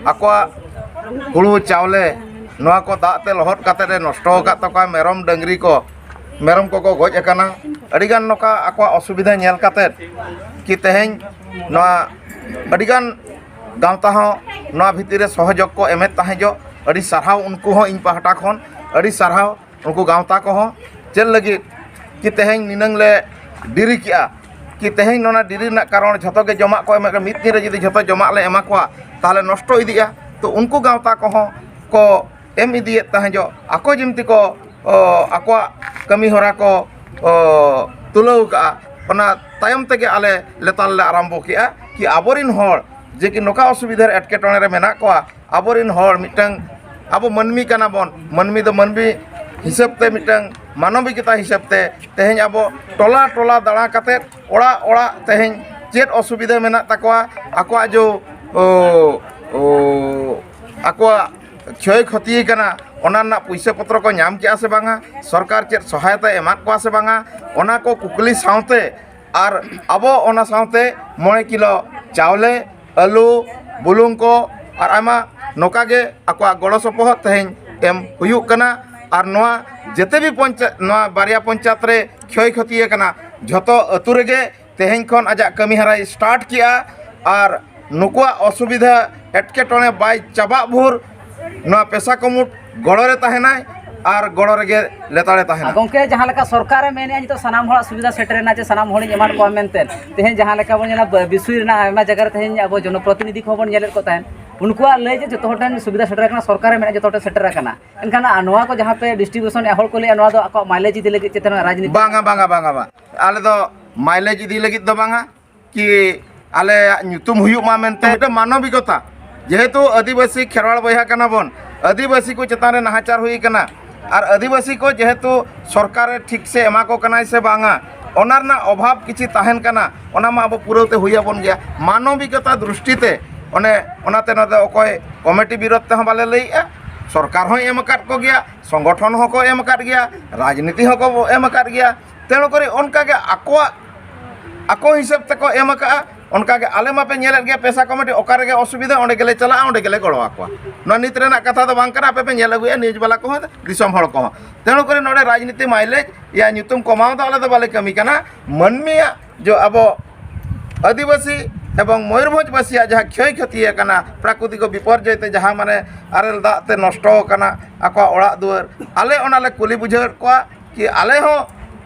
ᱟᱠᱚᱣᱟᱜ ᱦᱩᱲᱩ ᱪᱟᱣᱞᱮ ᱱᱚᱣᱟ ᱠᱚ ᱫᱟᱜ ᱛᱮ ᱞᱚᱦᱚᱫ ᱠᱟᱛᱮᱫ ᱮ ᱱᱚᱥᱴᱚ ᱟᱠᱟᱫ ᱛᱟᱠᱚᱣᱟ᱾ ᱢᱮᱨᱚᱢ ᱰᱟᱹᱝᱨᱤ ᱠᱚ, ᱢᱮᱨᱚᱢ ᱠᱚᱠᱚ ᱜᱚᱡ ᱟᱠᱟᱱᱟ᱾ ᱟᱹᱰᱤᱜᱟᱱ ᱱᱚᱝᱠᱟ ᱟᱠᱚᱣᱟᱜ ᱚᱥᱩᱵᱤᱫᱷᱟ ᱧᱮᱞ ᱠᱟᱛᱮᱫ ᱠᱤ ᱛᱮᱦᱮᱧ ᱱᱚᱣᱟ ᱟᱹᱰᱤᱜᱟᱱ ᱜᱟᱶᱛᱟ ᱦᱚᱸ ᱱᱚᱣᱟ ᱵᱷᱤᱛᱤᱨ ᱨᱮ ᱥᱚᱦᱚᱡᱳᱜᱽ ᱠᱚ ᱮᱢᱮᱫ ᱛᱟᱦᱮᱸ ᱡᱚᱜ, ᱟᱹᱰᱤ ᱥᱟᱨᱦᱟᱣ ᱩᱱᱠᱩ ᱦᱚᱸ ᱤᱧ ᱯᱟᱦᱴᱟ ᱠᱷᱚᱱ ᱟᱹᱰᱤ ᱥᱟᱨᱦᱟᱣ᱾ ᱩᱱᱠᱩ ᱜᱟᱶᱛᱟ ᱠᱚᱦᱚᱸ ᱪᱮᱫ ᱞᱟᱹᱜᱤᱫ ᱠᱤ ᱛᱮᱦᱮᱧ ᱱᱤᱱᱟᱹᱝ ᱞᱮ ᱰᱮᱨᱤ ᱠᱮᱜᱼᱟ, ᱠᱤ ᱛᱮᱦᱮᱧ ᱱᱚᱣᱟ ᱰᱮᱨᱤ ᱨᱮᱱᱟᱜ ᱠᱟᱨᱚᱱ ᱡᱷᱚᱛᱚ ᱜᱮ ᱡᱚᱢᱟᱜ ᱠᱚ ᱮᱢᱮᱫ ᱠᱟᱱᱟ, ᱢᱤᱫ ᱫᱤᱱ ᱨᱮ ᱡᱩᱫᱤ ᱡᱷᱚᱛᱚ ᱡᱚᱢᱟᱜ ᱞᱮ ᱮᱢᱟ ᱠᱚᱣᱟ ᱛᱟᱦᱚᱞᱮ ᱱᱚᱥᱴᱚ ᱤᱫᱤᱜᱼᱟ᱾ ᱛᱚ ᱩᱱᱠᱩ ᱜᱟᱶᱛᱟ ᱠᱚᱦᱚᱸ ᱠᱚ ᱮᱢ ᱤᱫᱤᱭᱮᱫ ᱛᱟᱦᱮᱸ ᱡᱚᱜ, ᱟᱠᱚ ᱡᱤᱢᱛᱤ ᱠᱚ, ᱚ, ᱟᱠᱚᱣᱟᱜ ᱠᱟᱹᱢᱤ ᱦᱚᱨᱟ ᱠᱚ, ᱚ, ᱛᱩᱞᱟᱹᱣ ᱠᱟᱜᱼᱟ, ᱚᱱᱟ ᱛᱟᱭᱚᱢ ᱛᱮᱜᱮ ᱟᱞᱮ ᱞᱮᱛᱟᱲ ᱞᱮ ᱟᱨᱟᱢᱵᱚ ᱠᱮᱜᱼᱟ ᱠᱤ ᱟᱵᱚᱨᱤᱱ ᱦᱚᱲ ᱡᱮ ᱠᱤ ᱱᱚᱝᱠᱟ ᱚᱥᱩᱵᱤᱫᱷᱟ ᱨᱮ, ᱮᱴᱠᱮᱴᱚᱬᱮ ᱨᱮ ᱢᱮᱱᱟᱜ ᱠᱚᱣᱟ, ᱟᱵᱚᱨᱤᱱ ᱦᱚᱲ ᱢᱤᱫᱴᱟᱝ, ᱟᱵᱚ ᱢᱟᱹᱱᱢᱤ ᱠᱟᱱᱟ ᱵᱚᱱ, ᱢᱟᱹᱱᱢᱤ ᱫᱚ ᱢᱟᱹᱱᱢᱤ ᱦᱤᱥᱟᱹᱵ ᱛᱮ ᱢᱤᱫᱴᱟᱝ ᱢᱟᱱᱚᱵᱤᱠᱚᱛᱟ ᱦᱤᱥᱟᱹᱵ ᱛᱮ ᱛᱮᱦᱮᱧ ᱟᱵᱚ ᱴᱚᱞᱟ ᱴᱚᱞᱟ ᱫᱟᱬᱟ ᱠᱟᱛᱮᱫ ᱚᱲᱟᱜ ᱚᱲᱟᱜ ᱛᱮᱦᱮᱧ ᱪᱮᱫ ᱚᱥᱩᱵᱤᱫᱷᱟ ᱢᱮᱱᱟᱜ ᱛᱟᱠᱚᱣᱟ, ᱟᱠᱚᱣᱟᱜ ᱡᱚ, ᱚ, ᱚ, ᱟᱠᱚᱣᱟᱜ ᱠᱷᱚᱭ ᱠᱷᱚᱛᱤ ᱠᱟᱱᱟ, ᱚᱱᱟ ᱨᱮᱱᱟᱜ ᱯᱩᱭᱥᱟᱹ ᱯᱚᱛᱨᱚ ᱠᱚ ᱧᱟᱢ ᱠᱮᱜᱼᱟ ᱥᱮ ᱵᱟᱝᱟ, ᱥᱚᱨᱠᱟᱨ ᱪᱮᱫ ᱥᱚᱦᱟᱭᱚᱛᱟᱭ ᱮᱢᱟᱫ ᱠᱚᱣᱟ ᱥᱮ ᱵᱟᱝᱟ, ᱚᱱᱟ ᱠᱚ ᱠᱩᱠᱞᱤ ᱥᱟᱶᱛᱮ ᱟᱨ ᱟᱵᱚ ᱚᱱᱟ ᱥᱟᱶᱛᱮ ᱢᱚᱬᱮ ᱠᱤᱞᱳ ᱪᱟᱣᱞᱮ, ᱟᱹᱞᱩ, ᱵᱩᱞᱩᱝ ᱠᱚ ᱟᱨ ᱟᱭᱢᱟ ᱱᱚᱝᱠᱟ ᱜᱮ ᱟᱠᱚᱣᱟᱜ ᱜᱚᱲᱚ ᱥᱚᱯᱚᱦᱚᱫ ᱛᱮᱦᱮᱧ ᱮᱢ ᱦᱩᱭᱩᱜ ᱠᱟᱱᱟ᱾ ᱟᱨ ᱱᱚᱣᱟ ᱡᱮᱛᱮ ᱵᱤ ᱯᱚᱧᱪᱟᱭᱮᱛ, ᱱᱚᱣᱟ ᱵᱟᱨᱭᱟ ᱯᱚᱧᱪᱟᱭᱮᱛ ᱨᱮ ᱠᱷᱚᱭ ᱠᱷᱚᱛᱤ ᱟᱠᱟᱱᱟ, ᱡᱷᱚᱛᱚ ᱟᱹᱛᱩ ᱨᱮᱜᱮ ᱛᱮᱦᱮᱧ ᱠᱷᱚᱱ ᱟᱡᱟᱜ ᱠᱟᱹᱢᱤ ᱦᱚᱨᱟᱭ start ᱠᱮᱜᱼᱟ᱾ ᱟᱨ ᱱᱩᱠᱩᱣᱟᱜ ᱚᱥᱩᱵᱤᱫᱷᱟ ᱮᱴᱠᱮᱴᱚᱬᱮ ᱵᱟᱭ ᱪᱟᱵᱟᱜ ᱵᱷᱳᱨ ᱱᱚᱣᱟ ᱯᱮᱥᱟ ᱠᱩᱢᱩᱴ ᱜᱚᱲᱚ ᱨᱮ ᱛᱟᱦᱮᱱᱟᱭ ᱟᱨ ᱜᱚᱲᱚ ᱨᱮᱜᱮ ᱞᱮᱛᱟᱲᱮ ᱛᱟᱦᱮᱱᱟ᱾ ᱜᱚᱢᱠᱮ, ᱡᱟᱦᱟᱸ ᱞᱮᱠᱟ ᱥᱚᱨᱠᱟᱨᱮ ᱢᱮᱱᱮᱫᱼᱟ ᱱᱤᱛᱚᱜ ᱥᱟᱱᱟᱢ ᱦᱚᱲᱟᱜ ᱥᱩᱵᱤᱫᱷᱟ ᱥᱮᱴᱮᱨᱮᱱᱟ ᱪᱮ ᱥᱟᱱᱟᱢ ᱦᱚᱲᱤᱧ ᱮᱢᱟᱫ ᱠᱚᱣᱟ ᱢᱮᱱᱛᱮ, ᱛᱮᱦᱮᱧ ᱡᱟᱦᱟᱸ ᱞᱮᱠᱟ ᱵᱚᱱ ᱧᱮᱞᱟ ᱵᱤᱥᱩᱭ ᱨᱮᱱᱟᱜ ᱟᱭᱢᱟ ᱡᱟᱭᱜᱟ ᱨᱮ ᱛᱮᱦᱮᱧ ᱟᱵᱚ ᱡᱚᱱᱚᱯᱨᱚᱛᱤᱱᱤᱫᱷᱤ ᱠᱚᱦᱚᱸ ᱵᱚᱱ ᱧᱮᱞᱮᱫ ᱠᱚ ᱛᱟᱦᱮᱸᱫ, ᱩᱱᱠᱩᱣᱟᱜ ᱞᱟᱹᱭ ᱡᱮ ᱡᱚᱛᱚ ᱦᱚᱲ ᱴᱷᱮᱱ ᱥᱩᱵᱤᱫᱷᱟ ᱥᱮᱴᱮᱨ ᱟᱠᱟᱱᱟ, ᱥᱚᱨᱠᱟᱨᱮ ᱢᱮᱱᱮᱫᱼᱟ ᱡᱚᱛᱚ ᱦᱚᱲ ᱴᱷᱮᱱ ᱥᱮᱴᱮᱨ ᱟᱠᱟᱱᱟ᱾ ᱮᱱᱠᱷᱟᱱ ᱱᱚᱣᱟ ᱠᱚ ᱡᱟᱦᱟᱸ ᱯᱮ distribution ᱮᱫ ᱦᱚᱲ ᱠᱚ ᱞᱟᱹᱭᱮᱫᱼᱟ, ᱱᱚᱣᱟ ᱫᱚ ᱟᱠᱚᱣᱟᱜ mileage ᱤᱫᱤ ᱞᱟᱹᱜᱤᱫ ᱪᱮᱛᱟᱱ ᱨᱟᱡᱽᱱᱤᱛᱤ? ᱵᱟᱝᱟ, ᱵᱟᱝᱟ, ᱵᱟᱝᱟ, ᱵᱟᱝ᱾ ᱟᱞᱮ ᱫᱚ mileage ᱤᱫᱤ ᱞᱟᱹᱜᱤᱫ ᱫᱚ ᱵᱟᱝᱟ, ᱠᱤ ᱟᱞᱮᱭᱟᱜ ᱧᱩᱛᱩᱢ ᱦᱩᱭᱩᱜ ᱢᱟ ᱢᱮᱱᱛᱮ ᱢᱤᱫᱴᱟᱝ ᱢᱟᱱᱚᱵᱤᱠᱚᱛᱟ, ᱡᱮᱦᱮᱛᱩ ᱟᱹᱫᱤᱵᱟᱹᱥᱤ ᱠᱷᱮᱨᱣᱟᱲ ᱵᱚᱭᱦᱟ ᱠᱟᱱᱟ ᱵᱚᱱ, ᱟᱹᱫᱤᱵᱟᱹᱥᱤ ᱠᱚ ᱪᱮᱛᱟᱱ ᱨᱮ ᱱᱟᱦᱟᱪᱟᱨ ᱦᱩᱭ ᱠᱟᱱᱟ, ᱟᱨ ᱟᱹᱫᱤᱵᱟᱹᱥᱤ ᱠᱚ ᱡᱮᱦᱮᱛᱩ ᱥᱚᱨᱠᱟᱨᱮ ᱴᱷᱤᱠ ᱥᱮ ᱮᱢᱟ ᱠᱚ ᱠᱟᱱᱟᱭ ᱥᱮ ᱵᱟᱝᱟ, ᱚᱱᱟ ᱨᱮᱱᱟᱜ ᱚᱵᱷᱟᱵᱽ ᱠᱤᱪᱷᱤ ᱛᱟᱦᱮᱱ ᱠᱟᱱᱟ, ᱚᱱᱟ ᱢᱟ ᱟᱵᱚ ᱯᱩᱨᱟᱹᱣ ᱛᱮ ᱦᱩᱭ ᱟᱵᱚᱱ ᱜᱮᱭᱟ᱾ ᱢᱟᱱᱚᱵᱤᱠᱚᱛᱟ ᱫᱨᱤᱥᱴᱤ ᱛᱮ ᱚᱱᱮ ᱚᱱᱟᱛᱮ ᱱᱚᱣᱟ ᱫᱚ ᱚᱠᱚᱭ ᱠᱚᱢᱤᱴᱤ ᱵᱤᱨᱳᱫᱷ ᱛᱮᱦᱚᱸ ᱵᱟᱞᱮ ᱞᱟᱹᱭᱮᱜᱼᱟ, ᱥᱚᱨᱠᱟᱨ ᱦᱚᱸᱭ ᱮᱢ ᱟᱠᱟᱫ ᱠᱚᱜᱮᱭᱟ, ᱥᱚᱝᱜᱚᱴᱷᱚᱱ ᱦᱚᱸᱠᱚ ᱮᱢ ᱟᱠᱟᱫ ᱜᱮᱭᱟ, ᱨᱟᱡᱽᱱᱤᱛᱤ ᱦᱚᱸᱠᱚ ᱮᱢ ᱟᱠᱟᱫ ᱜᱮᱭᱟ᱾ ᱛᱮᱬᱩ ᱠᱚᱨᱮ ᱚᱱᱠᱟᱜᱮ ᱟᱠᱚᱣᱟᱜ, ᱟᱠᱚ ᱦᱤᱥᱟᱹᱵ ᱛᱮᱠᱚ ᱮᱢ ᱟᱠᱟᱫᱼᱟ᱾ ᱚᱱᱠᱟᱜᱮ ᱟᱞᱮ ᱢᱟᱯᱮ ᱧᱮᱞᱮᱫ ᱜᱮᱭᱟ, ᱯᱮᱥᱟ ᱠᱚᱢᱤᱴᱤ ᱚᱠᱟ ᱨᱮᱜᱮ ᱚᱥᱩᱵᱤᱫᱷᱟ ᱚᱸᱰᱮ ᱜᱮᱞᱮ ᱪᱟᱞᱟᱜᱼᱟ, ᱚᱸᱰᱮ ᱜᱮᱞᱮ ᱜᱚᱲᱚ ᱟᱠᱚᱣᱟ᱾ ᱱᱚᱣᱟ ᱱᱤᱛ ᱨᱮᱱᱟᱜ ᱠᱟᱛᱷᱟ ᱫᱚ ᱵᱟᱝ ᱠᱟᱱᱟ, ᱟᱯᱮ ᱯᱮ ᱧᱮᱞ ᱟᱹᱜᱩᱭᱟ, news ᱵᱟᱞᱟ ᱠᱚᱦᱚᱸ, ᱫᱤᱥᱚᱢ ᱦᱚᱲ ᱠᱚᱦᱚᱸ᱾ ᱛᱮᱬᱩ ᱠᱚᱨᱮ ᱱᱚᱰᱮ ᱨᱟᱡᱽᱱᱤᱛᱤ mileage ᱭᱟ ᱧᱩᱛᱩᱢ ᱠᱚᱢᱟᱣ ᱫᱚ ᱟᱞᱮ ᱫᱚ ᱵᱟᱞᱮ ᱠᱟᱹᱢᱤ ᱠᱟᱱᱟ᱾ ᱢᱟᱹᱱᱢᱤᱭᱟᱜ ᱡᱚ ᱟᱵᱚ ᱟᱹᱫᱤᱵᱟᱹᱥᱤ ᱮᱵᱚᱝ ᱢᱚᱭᱩᱨᱵᱷᱚᱸᱡᱽ ᱵᱟᱹᱥᱤᱭᱟᱜ ᱡᱟᱦᱟᱸ ᱠᱷᱚᱭ ᱠᱷᱚᱛᱤ ᱟᱠᱟᱱᱟ, ᱯᱨᱟᱠᱨᱤᱛᱤᱠ ᱵᱤᱯᱚᱨᱡᱚᱭ ᱛᱮ ᱡᱟᱦᱟᱸ ᱢᱟᱱᱮ ᱟᱨᱮᱞ ᱫᱟᱜ ᱛᱮ ᱱᱚᱥᱴᱚ ᱟᱠᱟᱱᱟ ᱟᱠᱚᱣᱟᱜ ᱚᱲᱟᱜ ᱫᱩᱣᱟᱹᱨ, ᱟᱞᱮ ᱚᱱᱟ ᱞᱮ ᱠᱩᱞᱤ ᱵᱩᱡᱷᱟᱹᱣᱮᱫ ᱠᱚᱣᱟ ᱠᱤ ᱟᱞᱮ ᱦᱚᱸ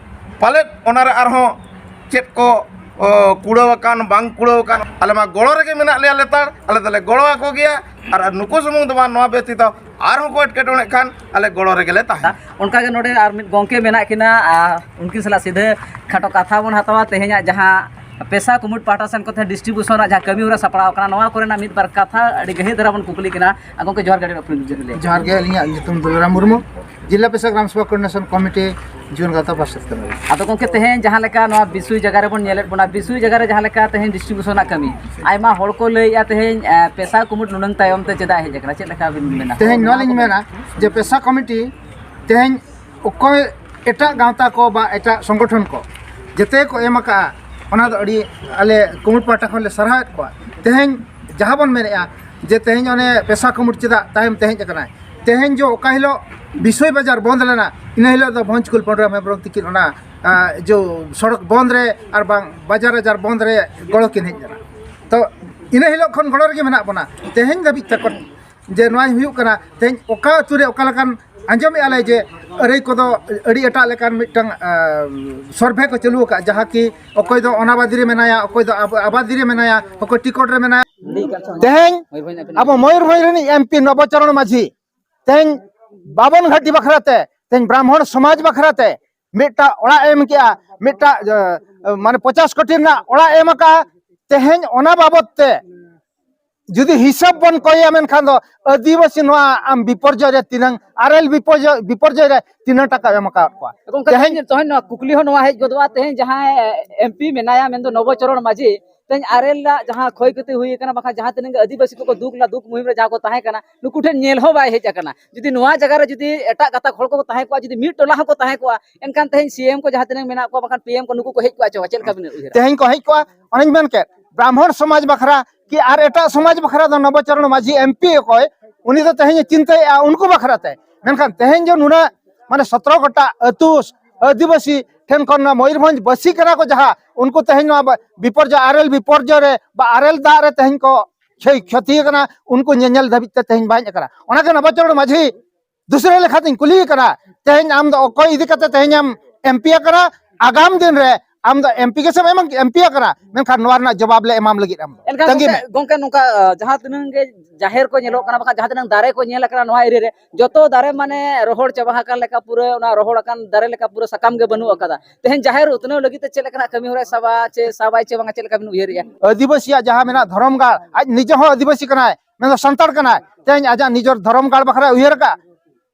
ᱯᱟᱞᱮᱫ ᱚᱱᱟᱨᱮ ᱟᱨᱦᱚᱸ ᱪᱮᱫ ᱠᱚ, ᱚ, ᱠᱩᱲᱟᱹᱣ ᱟᱠᱟᱱ ᱵᱟᱝ ᱠᱩᱲᱟᱹᱣ ᱟᱠᱟᱱ, ᱟᱞᱮ ᱢᱟ ᱜᱚᱲᱚ ᱨᱮᱜᱮ ᱢᱮᱱᱟᱜ ᱞᱮᱭᱟ ᱞᱮᱛᱟᱲ, ᱟᱞᱮ ᱫᱚᱞᱮ ᱜᱚᱲᱚ ᱟᱠᱚ ᱜᱮᱭᱟ᱾ ᱟᱨ ᱱᱩᱠᱩ ᱥᱩᱢᱩᱝ ᱫᱚ ᱵᱟᱝ, ᱱᱚᱣᱟ ᱵᱮᱛᱤᱛᱚ ᱟᱨᱦᱚᱸ ᱠᱚ ᱮᱴᱠᱮᱴᱚᱬᱮᱜ ᱠᱷᱟᱱ ᱟᱞᱮ ᱜᱚᱲᱚ ᱨᱮᱜᱮ ᱞᱮ ᱛᱟᱦᱮᱱᱟ᱾ ᱚᱱᱠᱟᱜᱮ ᱱᱚᱰᱮ ᱟᱨ ᱢᱤᱫ ᱜᱚᱢᱠᱮ ᱢᱮᱱᱟᱜ ᱠᱤᱱᱟ, ᱟᱨ ᱩᱱᱠᱤᱱ ᱥᱟᱞᱟᱜ ᱥᱤᱫᱷᱟᱹ ᱠᱷᱟᱴᱚ ᱠᱟᱛᱷᱟ ᱵᱚᱱ ᱦᱟᱛᱟᱣᱟ᱾ ᱛᱮᱦᱮᱧᱟᱜ ᱡᱟᱦᱟᱸ ᱯᱮᱥᱟ ᱠᱩᱢᱩᱴ ᱯᱟᱦᱴᱟ ᱥᱮᱱ ᱠᱚᱛᱮ ᱰᱤᱥᱴᱨᱤᱵᱤᱭᱩᱥᱚᱱ ᱨᱮᱱᱟᱜ ᱡᱟᱦᱟᱸ ᱠᱟᱹᱢᱤ ᱦᱚᱨᱟ ᱥᱟᱯᱲᱟᱣ ᱠᱟᱱᱟ, ᱱᱚᱣᱟ ᱠᱚᱨᱮᱱᱟᱜ ᱢᱤᱫ ᱵᱟᱨ ᱠᱟᱛᱷᱟ ᱟᱹᱰᱤ ᱜᱟᱹᱦᱤᱨ ᱫᱷᱟᱨᱟ ᱵᱚᱱ ᱠᱩᱠᱞᱤ ᱠᱟᱱᱟ᱾ ᱟᱨ ᱜᱚᱢᱠᱮ, ᱡᱚᱦᱟᱨ ᱜᱮ, ᱟᱹᱰᱤ ᱵᱟᱯᱨᱮ ᱡᱚᱦᱟᱨ ᱞᱮ᱾ ᱡᱚᱦᱟᱨ ᱜᱮ, ᱟᱹᱞᱤᱧᱟᱜ ᱧᱩᱛᱩᱢ ᱫᱩᱞᱟᱨᱟᱢ ᱢᱩᱨᱢᱩ, ᱡᱮᱞᱟ ᱯᱮᱥᱟ ᱜᱨᱟᱢ ᱥᱮᱵᱟ ᱠᱳᱚᱨᱰᱤᱱᱮᱥᱚᱱ ᱠᱚᱢᱤᱴᱤ ᱡᱩᱣᱟᱹᱱ ᱜᱟᱶᱛᱟ ᱯᱟᱦᱴᱟ ᱥᱮᱫ ᱠᱷᱚᱱ᱾ ᱟᱫᱚ ᱜᱚᱢᱠᱮ, ᱛᱮᱦᱮᱧ ᱡᱟᱦᱟᱸ ᱞᱮᱠᱟ ᱱᱚᱣᱟ ᱵᱤᱥᱩᱭ ᱡᱟᱭᱜᱟ ᱨᱮᱵᱚᱱ ᱧᱮᱞᱮᱫ ᱵᱚᱱᱟ, ᱵᱤᱥᱩᱭ ᱡᱟᱭᱜᱟ ᱨᱮ ᱡᱟᱦᱟᱸ ᱞᱮᱠᱟ ᱛᱮᱦᱮᱧ ᱰᱤᱥᱴᱨᱤᱵᱤᱭᱩᱥᱚᱱ ᱨᱮᱱᱟᱜ ᱠᱟᱹᱢᱤ, ᱟᱭᱢᱟ ᱦᱚᱲ ᱠᱚ ᱞᱟᱹᱭᱮᱫᱼᱟ ᱛᱮᱦᱮᱧ, ᱮ, ᱯᱮᱥᱟ ᱠᱩᱢᱩᱴ ᱱᱩᱱᱟᱹᱝ ᱛᱟᱭᱚᱢ ᱛᱮ ᱪᱮᱫᱟᱜ ᱦᱮᱡ ᱟᱠᱟᱱᱟ? ᱪᱮᱫ ᱞᱮᱠᱟ ᱵᱤᱱ ᱢᱮᱱᱟ? ᱛᱮᱦᱮᱧ ᱱᱚᱣᱟ ᱞᱤᱧ ᱢᱮᱱᱟ ᱡᱮ ᱯᱮᱥᱟ ᱠᱚᱢᱤᱴᱤ ᱛᱮᱦᱮᱧ ᱚᱠᱚᱭ ᱮᱴᱟᱜ ᱜᱟᱶᱛᱟ ᱠᱚ ᱵᱟ ᱮᱴᱟᱜ ᱥᱚᱝᱜᱚᱴᱷᱚᱱ ᱠᱚ ᱡᱮᱛᱮ ᱠᱚ ᱮᱢ ᱟᱠᱟᱫᱼᱟ, ᱚᱱᱟ ᱫᱚ ᱟᱹᱰᱤ ᱟᱞᱮ ᱠᱩᱢᱩᱴ ᱯᱟᱦᱴᱟ ᱠᱷᱚᱱ ᱞᱮ ᱥᱟᱨᱦᱟᱣᱮᱫ ᱠᱚᱣᱟ᱾ ᱛᱮᱦᱮᱧ ᱡᱟᱦᱟᱸ ᱵᱚᱱ ᱢᱮᱱᱮᱫᱼᱟ ᱡᱮ ᱛᱮᱦᱮᱧ ᱚᱱᱮ ᱯᱮᱥᱟ ᱠᱩᱢᱩᱴ ᱪᱮᱫᱟᱜ ᱛᱟᱭᱚᱢ ᱛᱮ ᱦᱮᱡ ᱟᱠᱟᱱᱟᱭ, ᱛᱮᱦᱮᱧ ᱡᱚ ᱚᱠᱟ ᱦᱤᱞᱳᱜ ᱵᱤᱥᱚᱭ ᱵᱟᱡᱟᱨ ᱵᱚᱱᱫ ᱞᱮᱱᱟ, ᱤᱱᱟᱹ ᱦᱤᱞᱳᱜ ᱫᱚ ᱵᱷᱚᱸᱡᱽᱠᱩᱞ ᱯᱟᱹᱰᱩᱨᱟᱢ ᱦᱮᱢᱵᱨᱚᱢ ᱛᱤᱠᱤᱱ ᱚᱱᱟ, ᱟ, ᱡᱚ ᱥᱚᱲᱚᱠ ᱵᱚᱱᱫ ᱨᱮ ᱟᱨ ᱵᱟᱝ ᱵᱟᱡᱟᱨ ᱟᱡᱟᱨ ᱵᱚᱱᱫ ᱨᱮ ᱜᱚᱲᱚ ᱠᱤᱱ ᱦᱮᱡ ᱞᱮᱱᱟ᱾ ᱛᱚ ᱤᱱᱟᱹ ᱦᱤᱞᱳᱜ ᱠᱷᱚᱱ ᱜᱚᱲᱚ ᱨᱮᱜᱮ ᱢᱮᱱᱟᱜ ᱵᱚᱱᱟ ᱛᱮᱦᱮᱧ ᱫᱷᱟᱹᱵᱤᱡ ᱛᱮ᱾ ᱡᱮ ᱱᱚᱣᱟ ᱦᱩᱭᱩᱜ ᱠᱟᱱᱟ, ᱛᱮᱦᱮᱧ ᱚᱠᱟ ᱟᱹᱛᱩ ᱨᱮ ᱚᱠᱟ ᱞᱮᱠᱟᱱ ᱟᱸᱡᱚᱢᱮᱫᱼᱟ ᱞᱮ ᱡᱮ ᱟᱹᱨᱟᱹᱭ ᱠᱚᱫᱚ ᱟᱹᱰᱤ ᱮᱴᱟᱜ ᱞᱮᱠᱟᱱ ᱢᱤᱫᱴᱟᱝ, ᱟ, ᱥᱚᱨᱵᱷᱮ ᱠᱚ ᱪᱟᱹᱞᱩ ᱟᱠᱟᱫ, ᱡᱟᱦᱟᱸ ᱠᱤ ᱚᱠᱚᱭ ᱫᱚ ᱚᱱᱟᱵᱟᱫᱤ ᱨᱮ ᱢᱮᱱᱟᱭᱟ, ᱚᱠᱚᱭ ᱫᱚ ᱟᱵ-, ᱟᱵᱟᱫᱤ ᱨᱮ ᱢᱮᱱᱟᱭᱟ, ᱚᱠᱚᱭ ᱴᱤᱠᱚᱴ ᱨᱮ ᱢᱮᱱᱟᱭᱟ᱾ ᱛᱮᱦᱮᱧ ᱟᱵᱚ ᱢᱚᱭᱩᱨᱵᱷᱚᱸᱡᱽ ᱨᱤᱱᱤᱡ ᱮᱢᱯᱤ ᱱᱚᱵᱚᱪᱚᱨᱚᱬ ᱢᱟᱹᱡᱷᱤ ᱛᱮᱦᱮᱧ ᱵᱟᱵᱚᱱ ᱜᱷᱟᱴᱤ ᱵᱟᱠᱷᱨᱟ ᱛᱮ, ᱛᱮᱦᱮᱧ ᱵᱨᱟᱦᱢᱚᱬ ᱥᱚᱢᱟᱡᱽ ᱵᱟᱠᱷᱨᱟ ᱛᱮ ᱢᱤᱫᱴᱟᱝ ᱚᱲᱟᱜ ᱮ ᱮᱢ ᱠᱮᱜᱼᱟ, ᱢᱤᱫᱴᱟᱝ, ᱮ, ᱢᱟᱱᱮ ᱯᱚᱪᱟᱥ ᱠᱳᱴᱤ ᱨᱮᱱᱟᱜ ᱚᱲᱟᱜ ᱮ ᱮᱢ ᱟᱠᱟᱫᱼᱟ᱾ ᱛᱮᱦᱮᱧ ᱚᱱᱟ ᱵᱟᱵᱚᱛ ᱛᱮ ᱡᱩᱫᱤ ᱦᱤᱥᱟᱹᱵ ᱵᱚᱱ ᱠᱚᱭᱟ, ᱢᱮᱱᱠᱷᱟᱱ ᱫᱚ ᱟᱹᱫᱤᱵᱟᱹᱥᱤ ᱱᱚᱣᱟ ᱟᱢ ᱵᱤᱯᱚᱨᱡᱚᱭ ᱨᱮ ᱛᱤᱱᱟᱹᱝ, ᱟᱨ ᱮᱞ ᱵᱤᱯᱚᱨᱡᱚᱭ, ᱵᱤᱯᱚᱨᱡᱚᱭ ᱨᱮ ᱛᱤᱱᱟᱹᱝ ᱴᱟᱠᱟᱢ ᱮᱢ ᱟᱠᱟᱫ ᱠᱚᱣᱟ? ᱜᱚᱢᱠᱮ, ᱛᱮᱦᱮᱧ ᱛᱮᱦᱮᱧ, ᱛᱮᱦᱮᱧ ᱱᱚᱣᱟ ᱠᱩᱠᱞᱤ ᱦᱚᱸ ᱱᱚᱣᱟ ᱦᱮᱡ ᱜᱚᱫᱚᱜᱼᱟ, ᱛᱮᱦᱮᱧ ᱡᱟᱦᱟᱸᱭ ᱮᱢᱯᱤ ᱢᱮᱱᱟᱭᱟ, ᱢᱮᱱᱫᱚ ᱱᱚᱵᱚᱪᱚᱨᱚᱬ ᱢᱟᱹᱡᱷᱤ, ᱛᱮᱦᱮᱧ ᱟᱨ ᱮᱞ ᱨᱮᱱᱟᱜ ᱡᱟᱦᱟᱸ ᱠᱷᱚᱭ ᱠᱷᱚᱛᱤ ᱦᱩᱭ ᱟᱠᱟᱱᱟ, ᱵᱟᱠᱷᱟᱱ ᱡᱟᱦᱟᱸ ᱛᱤᱱᱟᱹᱜ ᱜᱮ ᱟᱹᱫᱤᱵᱟᱹᱥᱤ ᱠᱚᱠᱚ ᱫᱩᱠ ᱞᱮᱱᱟ, ᱫᱩᱠ ᱢᱩᱦᱤᱢ ᱨᱮ ᱡᱟᱦᱟᱸ ᱠᱚ ᱛᱟᱦᱮᱸ ᱠᱟᱱᱟ, ᱱᱩᱠᱩ ᱴᱷᱮᱱ ᱧᱮᱞ ᱦᱚᱸ ᱵᱟᱭ ᱦᱮᱡ ᱟᱠᱟᱱᱟ᱾ ᱡᱩᱫᱤ ᱱᱚᱣᱟ ᱡᱟᱭᱜᱟ ᱨᱮ ᱡᱩᱫᱤ ᱮᱴᱟᱜ ᱜᱟᱛᱟᱠ ᱦᱚᱲ ᱠᱚᱠᱚ ᱛᱟᱦᱮᱸ ᱠᱚᱜᱼᱟ, ᱡᱩᱫᱤ ᱢᱤᱫ ᱴᱚᱞᱟ ᱦᱚᱸᱠᱚ ᱛᱟᱦᱮᱸ ᱠᱚᱜᱼᱟ, ᱮᱱᱠᱷᱟᱱ ᱛᱮᱦᱮᱧ ᱥᱤ ᱮᱢ ᱠᱚ ᱡᱟᱦᱟᱸ ᱛᱤᱱᱟᱹᱜ ᱢᱮᱱᱟᱜ ᱠᱚᱣᱟ, ᱵᱟᱠᱷᱟᱱ ᱯᱤ ᱮᱢ ᱠᱚ, ᱱᱩᱠᱩ ᱠᱚ ᱦᱮᱡ ᱠᱚᱜᱼᱟ ᱪᱮ ᱵᱟᱝ? ᱪᱮᱫ ᱞᱮᱠᱟ ᱵᱤᱱ ᱩᱭᱦᱟᱹᱨᱟ? ᱛᱮᱦᱮᱧ ᱠᱚ ᱦᱮᱡ ᱠᱚᱜᱼᱟ, ᱚᱱᱮᱧ ᱢᱮᱱ ᱠᱮᱫ, ᱵᱨᱟᱦᱢᱚᱬ ᱥᱚᱢᱟᱡᱽ ᱵᱟᱠᱷᱨᱟ ᱠᱤ ᱟᱨ ᱮᱴᱟᱜ ᱥᱚᱢᱟᱡᱽ ᱵᱟᱠᱷᱨᱟ ᱫᱚ ᱱᱚᱵᱚᱪᱚᱨᱚᱬ ᱢᱟᱹᱡᱷᱤ ᱮᱢᱯᱤ ᱚᱠᱚᱭ, ᱩᱱᱤ ᱫᱚ ᱛᱮᱦᱮᱧ ᱮ ᱪᱤᱱᱛᱟᱹᱭᱮᱫᱼᱟ ᱩᱱᱠᱩ ᱵᱟᱠᱷᱨᱟ ᱛᱮ᱾ ᱢᱮᱱᱠᱷᱟᱱ ᱛᱮᱦᱮᱧ ᱡᱮ ᱱᱩᱱᱟᱹᱜ ᱢᱟᱱᱮ ᱥᱚᱛᱨᱚ ᱜᱚᱴᱟ ᱟᱹᱛᱩ ᱟᱹᱫᱤᱵᱟᱹᱥᱤ ᱴᱷᱮᱱ ᱠᱷᱚᱱ ᱱᱚᱣᱟ ᱢᱚᱭᱩᱨᱵᱷᱚᱸᱡᱽ ᱵᱟᱹᱥᱤ ᱠᱟᱱᱟ ᱠᱚ ᱡᱟᱦᱟᱸ, ᱩᱱᱠᱩ ᱛᱮᱦᱮᱧ ᱱᱚᱣᱟ ᱵᱟ-, ᱵᱤᱯᱚᱨᱡᱚᱭ, ᱟᱨ ᱮᱞ ᱵᱤᱯᱚᱨᱡᱚᱭ ᱨᱮ ᱵᱟ ᱟᱨ ᱮᱞ ᱫᱟᱜ ᱨᱮ ᱛᱮᱦᱮᱧ ᱠᱚ ᱠᱷᱮ-, ᱠᱷᱚᱛᱤ ᱟᱠᱟᱱᱟ, ᱩᱱᱠᱩ ᱧᱮᱧᱮᱞ ᱫᱷᱟᱹᱵᱤᱡ ᱛᱮ ᱛᱮᱦᱮᱧ ᱵᱟᱭ ᱦᱮᱡ ᱟᱠᱟᱱᱟ᱾ ᱚᱱᱟᱜᱮ ᱱᱚᱵᱚᱪᱚᱨᱚᱬ ᱢᱟᱹᱡᱷᱤ ᱫᱩᱥᱨᱟᱹ ᱞᱮᱠᱟᱛᱤᱧ ᱠᱩᱞᱤᱭᱮ ᱠᱟᱱᱟ, ᱛᱮᱦᱮᱧ ᱟᱢ ᱫᱚ ᱚᱠᱚᱭ ᱤᱫᱤ ᱠᱟᱛᱮ ᱛᱮᱦᱮᱧ ᱮᱢ ᱮᱢᱯᱤ ᱟᱠᱟᱱᱟ? ᱟᱜᱟᱢ ᱫᱤᱱ ᱨᱮ ᱟᱢ ᱫᱚ ᱮᱢᱯᱤ ᱜᱮᱥᱮᱢ ᱮᱢ ᱮᱢᱯᱤ ᱟᱠᱟᱱᱟ, ᱢᱮᱱᱠᱷᱟᱱ ᱱᱚᱣᱟ ᱨᱮᱱᱟᱜ ᱡᱚᱵᱟᱵ ᱞᱮ ᱮᱢᱟᱢ ᱞᱟᱹᱜᱤᱫ ᱟᱢ ᱫᱚ᱾ ᱮᱱᱠᱷᱟᱱ ᱛᱟᱺᱜᱤ ᱜᱚᱝᱠᱮ, ᱢᱮ᱾ ᱜᱚᱝᱠᱮ, ᱱᱚᱝᱠᱟ, ᱟᱸ, ᱡᱟᱦᱟᱸ ᱛᱤᱱᱟᱹᱝ ᱜᱮ ᱡᱟᱦᱮᱨ ᱠᱚ ᱧᱮᱞᱚᱜ ᱠᱟᱱᱟ, ᱵᱟᱠᱷᱟᱱ ᱡᱟᱦᱟᱸ ᱛᱤᱱᱟᱹᱝ ᱫᱟᱨᱮ ᱠᱚ ᱧᱮᱞ ᱟᱠᱟᱱᱟ ᱱᱚᱣᱟ area ᱨᱮ, ᱡᱚᱛᱚ ᱫᱟᱨᱮ ᱢᱟᱱᱮ ᱨᱚᱦᱚᱲ ᱪᱟᱵᱟ ᱟᱠᱟᱱ ᱞᱮᱠᱟ, ᱯᱩᱨᱟᱹ ᱚᱱᱟ ᱨᱚᱦᱚᱲ ᱟᱠᱟᱱ ᱫᱟᱨᱮ ᱞᱮᱠᱟ ᱯᱩᱨᱟᱹ ᱥᱟᱠᱟᱢ ᱜᱮ ᱵᱟᱹᱱᱩᱜ ᱟᱠᱟᱫᱟ᱾ ᱛᱮᱦᱮᱧ ᱡᱟᱦᱮᱨ ᱩᱛᱱᱟᱹᱣ ᱞᱟᱹᱜᱤᱫ ᱛᱮ ᱪᱮᱫ ᱞᱮᱠᱟᱱᱟᱜ ᱠᱟᱹᱢᱤ ᱦᱚᱨᱟᱭ ᱥᱟᱵᱟ ᱪᱮ ᱥᱟᱵᱟᱭ ᱪᱮ ᱵᱟᱝᱟ, ᱪᱮᱫ ᱞᱮᱠᱟ ᱵᱤᱱ ᱩᱭᱦᱟᱹᱨᱮᱜᱼᱟ? ᱟᱹᱫᱤᱵᱟᱹᱥᱤᱭᱟᱜ ᱡᱟᱦᱟᱸ ᱢᱮᱱᱟᱜ ᱫᱷᱚᱨᱚᱢ ᱜᱟᱲ, ᱟᱡ ᱱᱤᱡᱮ ᱦᱚᱸ ᱟᱹᱫᱤᱵᱟᱹᱥᱤ ᱠᱟᱱᱟᱭ, ᱢᱮᱱᱫᱚ ᱥᱟᱱᱛᱟᱲ ᱠᱟᱱᱟᱭ, ᱛᱮᱦᱮᱧ ᱟᱡᱟᱜ ᱱᱤᱡᱮᱨ ᱫᱷᱚᱨᱚᱢ ᱜᱟᱲ ᱵᱟᱠᱷᱨᱟᱭ ᱩᱭᱦᱟᱹᱨ ᱟᱠᱟᱫ᱾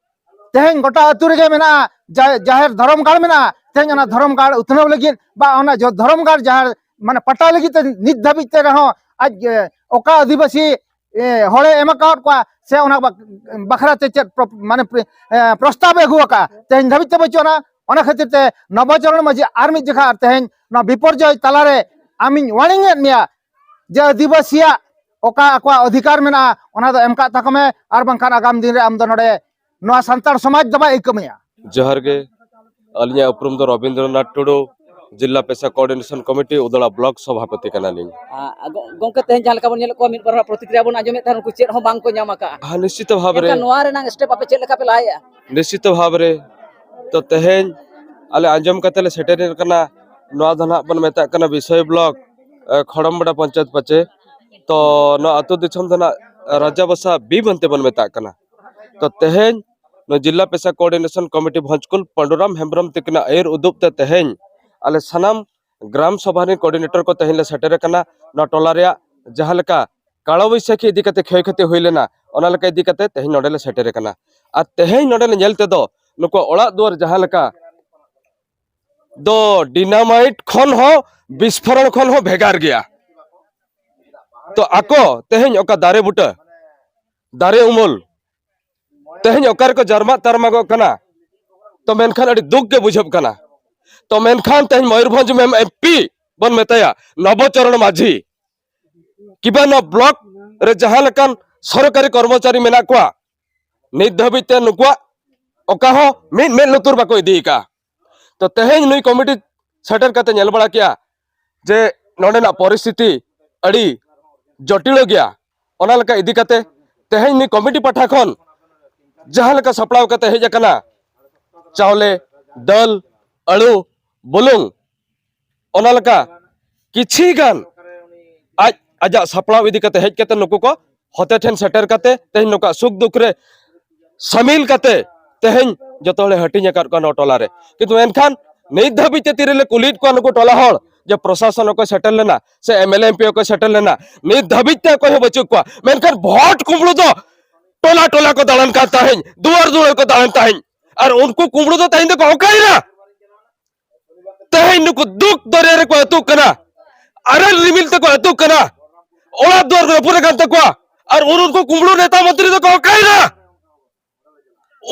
ᱛᱮᱦᱮᱧ ᱜᱚᱴᱟ ᱟᱹᱛᱩ ᱨᱮᱜᱮ ᱢᱮᱱᱟᱜᱼᱟ, ᱡᱟ-, ᱡᱟᱦᱮᱨ ᱫᱷᱚᱨᱚᱢ ᱜᱟᱲ ᱢᱮᱱᱟᱜᱼᱟ᱾ ᱛᱮᱦᱮᱧ ᱚᱱᱟ ᱫᱷᱚᱨᱚᱢ ᱜᱟᱲ ᱩᱛᱱᱟᱹᱣ ᱞᱟᱹᱜᱤᱫ ᱵᱟ ᱚᱱᱟ ᱡᱚ-, ᱫᱷᱚᱨᱚᱢ ᱜᱟᱲ ᱡᱟᱦᱮᱨ ᱢᱟᱱᱮ ᱯᱟᱴᱟ ᱞᱟᱹᱜᱤᱫ ᱛᱮ ᱱᱤᱛ ᱫᱷᱟᱹᱵᱤᱡ ᱛᱮ ᱨᱮᱦᱚᱸ ᱟᱡ, ᱮ, ᱚᱠᱟ ᱟᱹᱫᱤᱵᱟᱹᱥᱤ, ᱮ, ᱦᱚᱲᱮ ᱮᱢ ᱟᱠᱟᱣᱟᱫ ᱠᱚᱣᱟ ᱥᱮ ᱚᱱᱟ ᱵᱟ-, ᱵᱟᱠᱷᱨᱟ ᱛᱮ ᱪᱮᱫ ᱯᱨᱚ-, ᱢᱟᱱᱮ ᱯᱨᱚ-, ᱮ, ᱯᱨᱚᱥᱛᱟᱵ ᱮ ᱟᱹᱜᱩ ᱟᱠᱟᱫᱼᱟ, ᱛᱮᱦᱮᱧ ᱫᱷᱟᱹᱵᱤᱡ ᱛᱮ ᱵᱟᱹᱪᱩᱜ ᱟᱱᱟ᱾ ᱚᱱᱟ ᱠᱷᱟᱹᱛᱤᱨ ᱛᱮ ᱱᱚᱵᱚᱪᱚᱨᱚᱬ ᱢᱟᱹᱡᱷᱤ ᱟᱨ ᱢᱤᱫ ᱡᱚᱠᱷᱟ ᱛᱮᱦᱮᱧ ᱱᱚᱣᱟ ᱵᱤᱯᱚᱨᱡᱚᱭ ᱛᱟᱞᱟᱨᱮ ᱟᱢᱤᱧ warning ᱮᱫ ᱢᱮᱭᱟ ᱡᱮ ᱟᱹᱫᱤᱵᱟᱹᱥᱤᱭᱟᱜ ᱚᱠᱟ ᱟᱠᱚᱣᱟᱜ ᱚᱫᱷᱤᱠᱟᱨ ᱢᱮᱱᱟᱜᱼᱟ, ᱚᱱᱟ ᱫᱚ ᱮᱢ ᱠᱟᱜ ᱛᱟᱠᱚ ᱢᱮ, ᱟᱨ ᱵᱟᱝᱠᱷᱟᱱ ᱟᱜᱟᱢ ᱫᱤᱱ ᱨᱮ ᱟᱢ ᱫᱚ ᱱᱚᱰᱮ ᱱᱚᱣᱟ ᱥᱟᱱᱛᱟᱲ ᱥᱚᱢᱟᱡᱽ ᱫᱚ ᱵᱟᱭ ᱟᱹᱭᱠᱟᱹ ᱢᱮᱭᱟ᱾ ᱡᱚᱦᱟᱨ ᱜᱮ, ᱟᱹᱞᱤᱧᱟᱜ ᱩᱯᱨᱩᱢ ᱫᱚ ᱨᱚᱵᱤᱱᱫᱨᱚᱱᱟᱛᱷ ᱴᱩᱰᱩ, ᱡᱤᱞᱟ ᱯᱮᱥᱟ coordination committee ᱩᱫᱽᱲᱟ block ᱥᱚᱵᱷᱟᱯᱚᱛᱤ ᱠᱟᱱᱟᱞᱤᱧ᱾ ᱟ, ᱜᱚ-, ᱜᱚᱝᱠᱮ, ᱛᱮᱦᱮᱧ ᱡᱟᱦᱟᱸ ᱞᱮᱠᱟ ᱵᱚᱱ ᱧᱮᱞᱮᱫ ᱠᱚᱣᱟ, ᱢᱤᱫ ᱵᱟᱨ ᱦᱚᱲᱟᱜ ᱯᱨᱚᱛᱤᱠᱨᱤᱭᱟ ᱵᱚᱱ ᱟᱸᱡᱚᱢᱮᱫ ᱛᱟᱦᱮᱸᱫ, ᱩᱱᱠᱩ ᱪᱮᱫ ᱦᱚᱸ ᱵᱟᱝ ᱠᱚ ᱧᱟᱢ ᱟᱠᱟᱫᱼᱟ᱾ ᱦᱮᱸ, ᱱᱤᱥᱪᱤᱛ ᱵᱷᱟᱵᱽ ᱨᱮ᱾ ᱮᱱᱠᱷᱟᱱ ᱱᱚᱣᱟ ᱨᱮᱱᱟᱝ step ᱟᱯᱮ ᱪᱮᱫ ᱞᱮᱠᱟ ᱯᱮ ᱞᱟᱦᱟᱭᱮᱫᱼᱟ? ᱱᱤᱥᱪᱤᱛ ᱵᱷᱟᱵᱽ ᱨᱮ᱾ ᱛᱚ, ᱛᱮᱦᱮᱧ ᱟᱞᱮ ᱟᱸᱡᱚᱢ ᱠᱟᱛᱮ ᱞᱮ ᱥᱮᱴᱮᱨ ᱠᱟᱱᱟ, ᱱᱚᱣᱟ ᱫᱚ ᱱᱟᱦᱟᱜ ᱵᱚᱱ ᱢᱮᱛᱟᱜ ᱠᱟᱱᱟ ᱵᱤᱥᱚᱭ block, ᱮ, ᱠᱷᱚᱲᱚᱢᱵᱚᱲᱟ ᱯᱚᱧᱪᱟᱭᱮᱛ ᱯᱟᱪᱮ᱾ ᱛᱚ, ᱱᱚᱣᱟ ᱟᱹᱛᱩ ᱫᱤᱥᱚᱢ ᱫᱚ ᱱᱟᱦᱟᱜ ᱨᱟᱡᱟᱵᱟᱥᱟ B ᱢᱮᱱᱛᱮ ᱵᱚᱱ ᱢᱮᱛᱟᱜ ᱠᱟᱱᱟ᱾ ᱛᱚ, ᱛᱮᱦᱮᱧ ᱱᱚᱣᱟ ᱡᱤᱞᱟ ᱯᱮᱥᱟ coordination committee ᱵᱷᱚᱸᱡᱽᱠᱩᱞ ᱯᱟᱹᱰᱩᱨᱟᱢ ᱦᱮᱢᱵᱨᱚᱢ ᱛᱤᱠᱤᱱᱟᱜ ᱟᱹᱭᱩᱨ ᱩᱫᱩᱜ ᱛᱮ ᱛᱮᱦᱮᱧ ᱟᱞᱮ ᱥᱟᱱᱟᱢ ᱜᱨᱟᱢ ᱥᱚᱵᱷᱟ ᱨᱮᱱ coordinator ᱠᱚ ᱛᱮᱦᱮᱧ ᱞᱮ ᱥᱮᱴᱮᱨ ᱟᱠᱟᱱᱟ᱾ ᱱᱚᱣᱟ ᱴᱚᱞᱟ ᱨᱮᱭᱟᱜ ᱡᱟᱦᱟᱸ ᱞᱮᱠᱟ ᱠᱟᱞᱚ ᱵᱟᱹᱭᱥᱟᱹᱠᱷᱤ ᱤᱫᱤ ᱠᱟᱛᱮ ᱠᱷᱚᱭ ᱠᱷᱚᱛᱤ ᱦᱩᱭ ᱞᱮᱱᱟ, ᱚᱱᱟ ᱞᱮᱠᱟ ᱤᱫᱤ ᱠᱟᱛᱮ ᱛᱮᱦᱮᱧ ᱱᱚᱰᱮ ᱞᱮ ᱥᱮᱴᱮᱨ ᱟᱠᱟᱱᱟ᱾ ᱟᱨ ᱛᱮᱦᱮᱧ ᱱᱚᱰᱮ ᱞᱮ ᱧᱮᱞ ᱛᱮᱫᱚ ᱱᱩᱠᱩ ᱚᱲᱟᱜ ᱫᱩᱣᱟᱹᱨ ᱡᱟᱦᱟᱸ ᱞᱮᱠᱟ ᱫᱚ dynamite ᱠᱷᱚᱱ ᱦᱚᱸ, ᱵᱤᱥᱯᱷᱳᱨᱚᱱ ᱠᱷᱚᱱ ᱦᱚᱸ ᱵᱷᱮᱜᱟᱨ ᱜᱮᱭᱟ᱾ ᱛᱚ, ᱟᱠᱚ ᱛᱮᱦᱮᱧ ᱚᱠᱟ ᱫᱟᱨᱮ ᱵᱩᱴᱟᱹ, ᱫᱟᱨᱮ ᱩᱢᱩᱞ, ᱛᱮᱦᱮᱧ ᱚᱠᱟ ᱨᱮᱠᱚ ᱡᱟᱨᱢᱟᱜ ᱛᱟᱨᱢᱟᱜᱚᱜ ᱠᱟᱱᱟ, ᱛᱚ, ᱢᱮᱱᱠᱷᱟᱱ ᱟᱹᱰᱤ ᱫᱩᱠ ᱜᱮ ᱵᱩᱡᱷᱟᱹᱜ ᱠᱟᱱᱟ᱾ ᱛᱚ, ᱢᱮᱱᱠᱷᱟᱱ ᱛᱮᱦᱮᱧ ᱢᱚᱭᱩᱨᱵᱷᱚᱸᱡᱽ MP ᱵᱚᱱ ᱢᱮᱛᱟᱭᱟ, ᱱᱚᱵᱚᱪᱚᱨᱚᱬ ᱢᱟᱹᱡᱷᱤ, ᱠᱤᱵᱟ ᱱᱚᱣᱟ block ᱨᱮ ᱡᱟᱦᱟᱸ ᱞᱮᱠᱟᱱ ᱥᱚᱨᱠᱟᱨᱤ ᱠᱚᱨᱢᱚᱪᱟᱨᱤ ᱢᱮᱱᱟᱜ ᱠᱚᱣᱟ, ᱱᱤᱛ ᱫᱷᱟᱹᱵᱤᱡ ᱛᱮ ᱱᱩᱠᱩᱣᱟᱜ ᱚᱠᱟ ᱦᱚᱸ ᱢᱤᱫ ᱢᱮᱫ ᱞᱩᱛᱩᱨ ᱵᱟᱠᱚ ᱤᱫᱤ ᱟᱠᱟᱫᱼᱟ᱾ ᱛᱚ, ᱛᱮᱦᱮᱧ ᱱᱩᱭ committee ᱥᱮᱴᱮᱨ ᱠᱟᱛᱮ ᱧᱮᱞ ᱵᱟᱲᱟ ᱠᱮᱜᱼᱟ ᱡᱮ ᱱᱚᱰᱮᱱᱟᱜ ᱯᱚᱨᱤᱥᱛᱷᱤᱛᱤ ᱟᱹᱰᱤ ᱡᱚᱴᱤᱞᱚ ᱜᱮᱭᱟ᱾ ᱚᱱᱟ ᱞᱮᱠᱟ ᱤᱫᱤ ᱠᱟᱛᱮ ᱛᱮᱦᱮᱧ ᱱᱩᱭ committee ᱯᱟᱦᱴᱟ ᱠᱷᱚᱱ ᱡᱟᱦᱟᱸ ᱞᱮᱠᱟ ᱥᱟᱯᱲᱟᱣ ᱠᱟᱛᱮ ᱦᱮᱡ ᱟᱠᱟᱱᱟ, ᱪᱟᱣᱞᱮ, ᱫᱟᱹᱞ, ᱟᱹᱞᱩ, ᱵᱩᱞᱩᱝ, ᱚᱱᱟ ᱞᱮᱠᱟ ᱠᱤᱪᱷᱤ ᱜᱟᱱ ᱟᱡ ᱟᱡᱟᱜ ᱥᱟᱯᱲᱟᱣ ᱤᱫᱤ ᱠᱟᱛᱮ ᱦᱮᱡ ᱠᱟᱛᱮ ᱱᱩᱠᱩ ᱠᱚ ᱦᱚᱛᱮ ᱴᱷᱮᱱ ᱥᱮᱴᱮᱨ ᱠᱟᱛᱮ ᱛᱮᱦᱮᱧ ᱱᱚᱝᱠᱟ ᱥᱩᱠ ᱫᱩᱠ ᱨᱮ ᱥᱟᱢᱤᱞ ᱠᱟᱛᱮ ᱛᱮᱦᱮᱧ ᱡᱚᱛᱚ ᱦᱚᱲᱮ ᱦᱟᱹᱴᱤᱧ ᱟᱠᱟᱫ ᱠᱚᱣᱟ ᱱᱚᱣᱟ ᱴᱚᱞᱟ ᱨᱮ᱾ ᱠᱤᱱᱛᱩ ᱮᱱᱠᱷᱟᱱ ᱱᱤᱛ ᱫᱷᱟᱹᱵᱤᱡ ᱛᱮ ᱛᱤᱨᱮᱞᱮ ᱠᱩᱞᱤᱭᱮᱫ ᱠᱚᱣᱟ ᱱᱩᱠᱩ ᱴᱚᱞᱟ ᱦᱚᱲ ᱡᱮ ᱯᱨᱚᱥᱟᱥᱚᱱ ᱚᱠᱚᱭ ᱥᱮᱴᱮᱨ ᱞᱮᱱᱟ ᱥᱮ M L A M P ᱚᱠᱚᱭ ᱥᱮᱴᱮᱨ ᱞᱮᱱᱟ, ᱱᱤᱛ ᱫᱷᱟᱹᱵᱤᱡ ᱛᱮ ᱚᱠᱚᱭ ᱦᱚᱸ ᱵᱟᱹᱪᱩᱜ ᱠᱚᱣᱟ᱾ ᱢᱮᱱᱠᱷᱟᱱ ᱵᱷᱳᱴ ᱠᱩᱢᱵᱽᱲᱩ ᱫᱚ ᱴᱚᱞᱟ ᱴᱚᱞᱟ ᱠᱚ ᱫᱟᱬᱟᱱ ᱠᱟᱱ ᱛᱟᱦᱮᱸᱧ, ᱫᱩᱣᱟᱹᱨ ᱫᱩᱣᱟᱹᱨ ᱠᱚ ᱫᱟᱬᱟᱱ ᱛᱟᱦᱮᱸᱧ, ᱟᱨ ᱩᱱᱠᱩ ᱠᱩᱢᱵᱽᱲᱩ ᱫᱚ ᱛᱮᱦᱮᱧ ᱫᱚᱠᱚ ᱚᱠᱟᱭᱮᱱᱟ? ᱛᱮᱦᱮᱧ ᱱᱩᱠᱩ ᱫᱩᱠ ᱫᱚᱨᱭᱟ ᱨᱮᱠᱚ ᱟᱹᱛᱩᱜ ᱠᱟᱱᱟ, ᱟᱨᱮᱞ ᱨᱤᱢᱤᱞ ᱛᱮᱠᱚ ᱟᱹᱛᱩᱜ ᱠᱟᱱᱟ, ᱚᱲᱟᱜ ᱫᱩᱣᱟᱹᱨ ᱨᱟᱹᱯᱩᱫ ᱟᱠᱟᱱ ᱛᱟᱠᱚᱣᱟ, ᱟᱨ ᱩᱱ ᱩᱱᱠᱩ ᱠᱩᱢᱵᱽᱲᱩ ᱱᱮᱛᱟ ᱢᱚᱱᱛᱨᱤ ᱫᱚᱠᱚ ᱚᱠᱟᱭᱮᱱᱟ?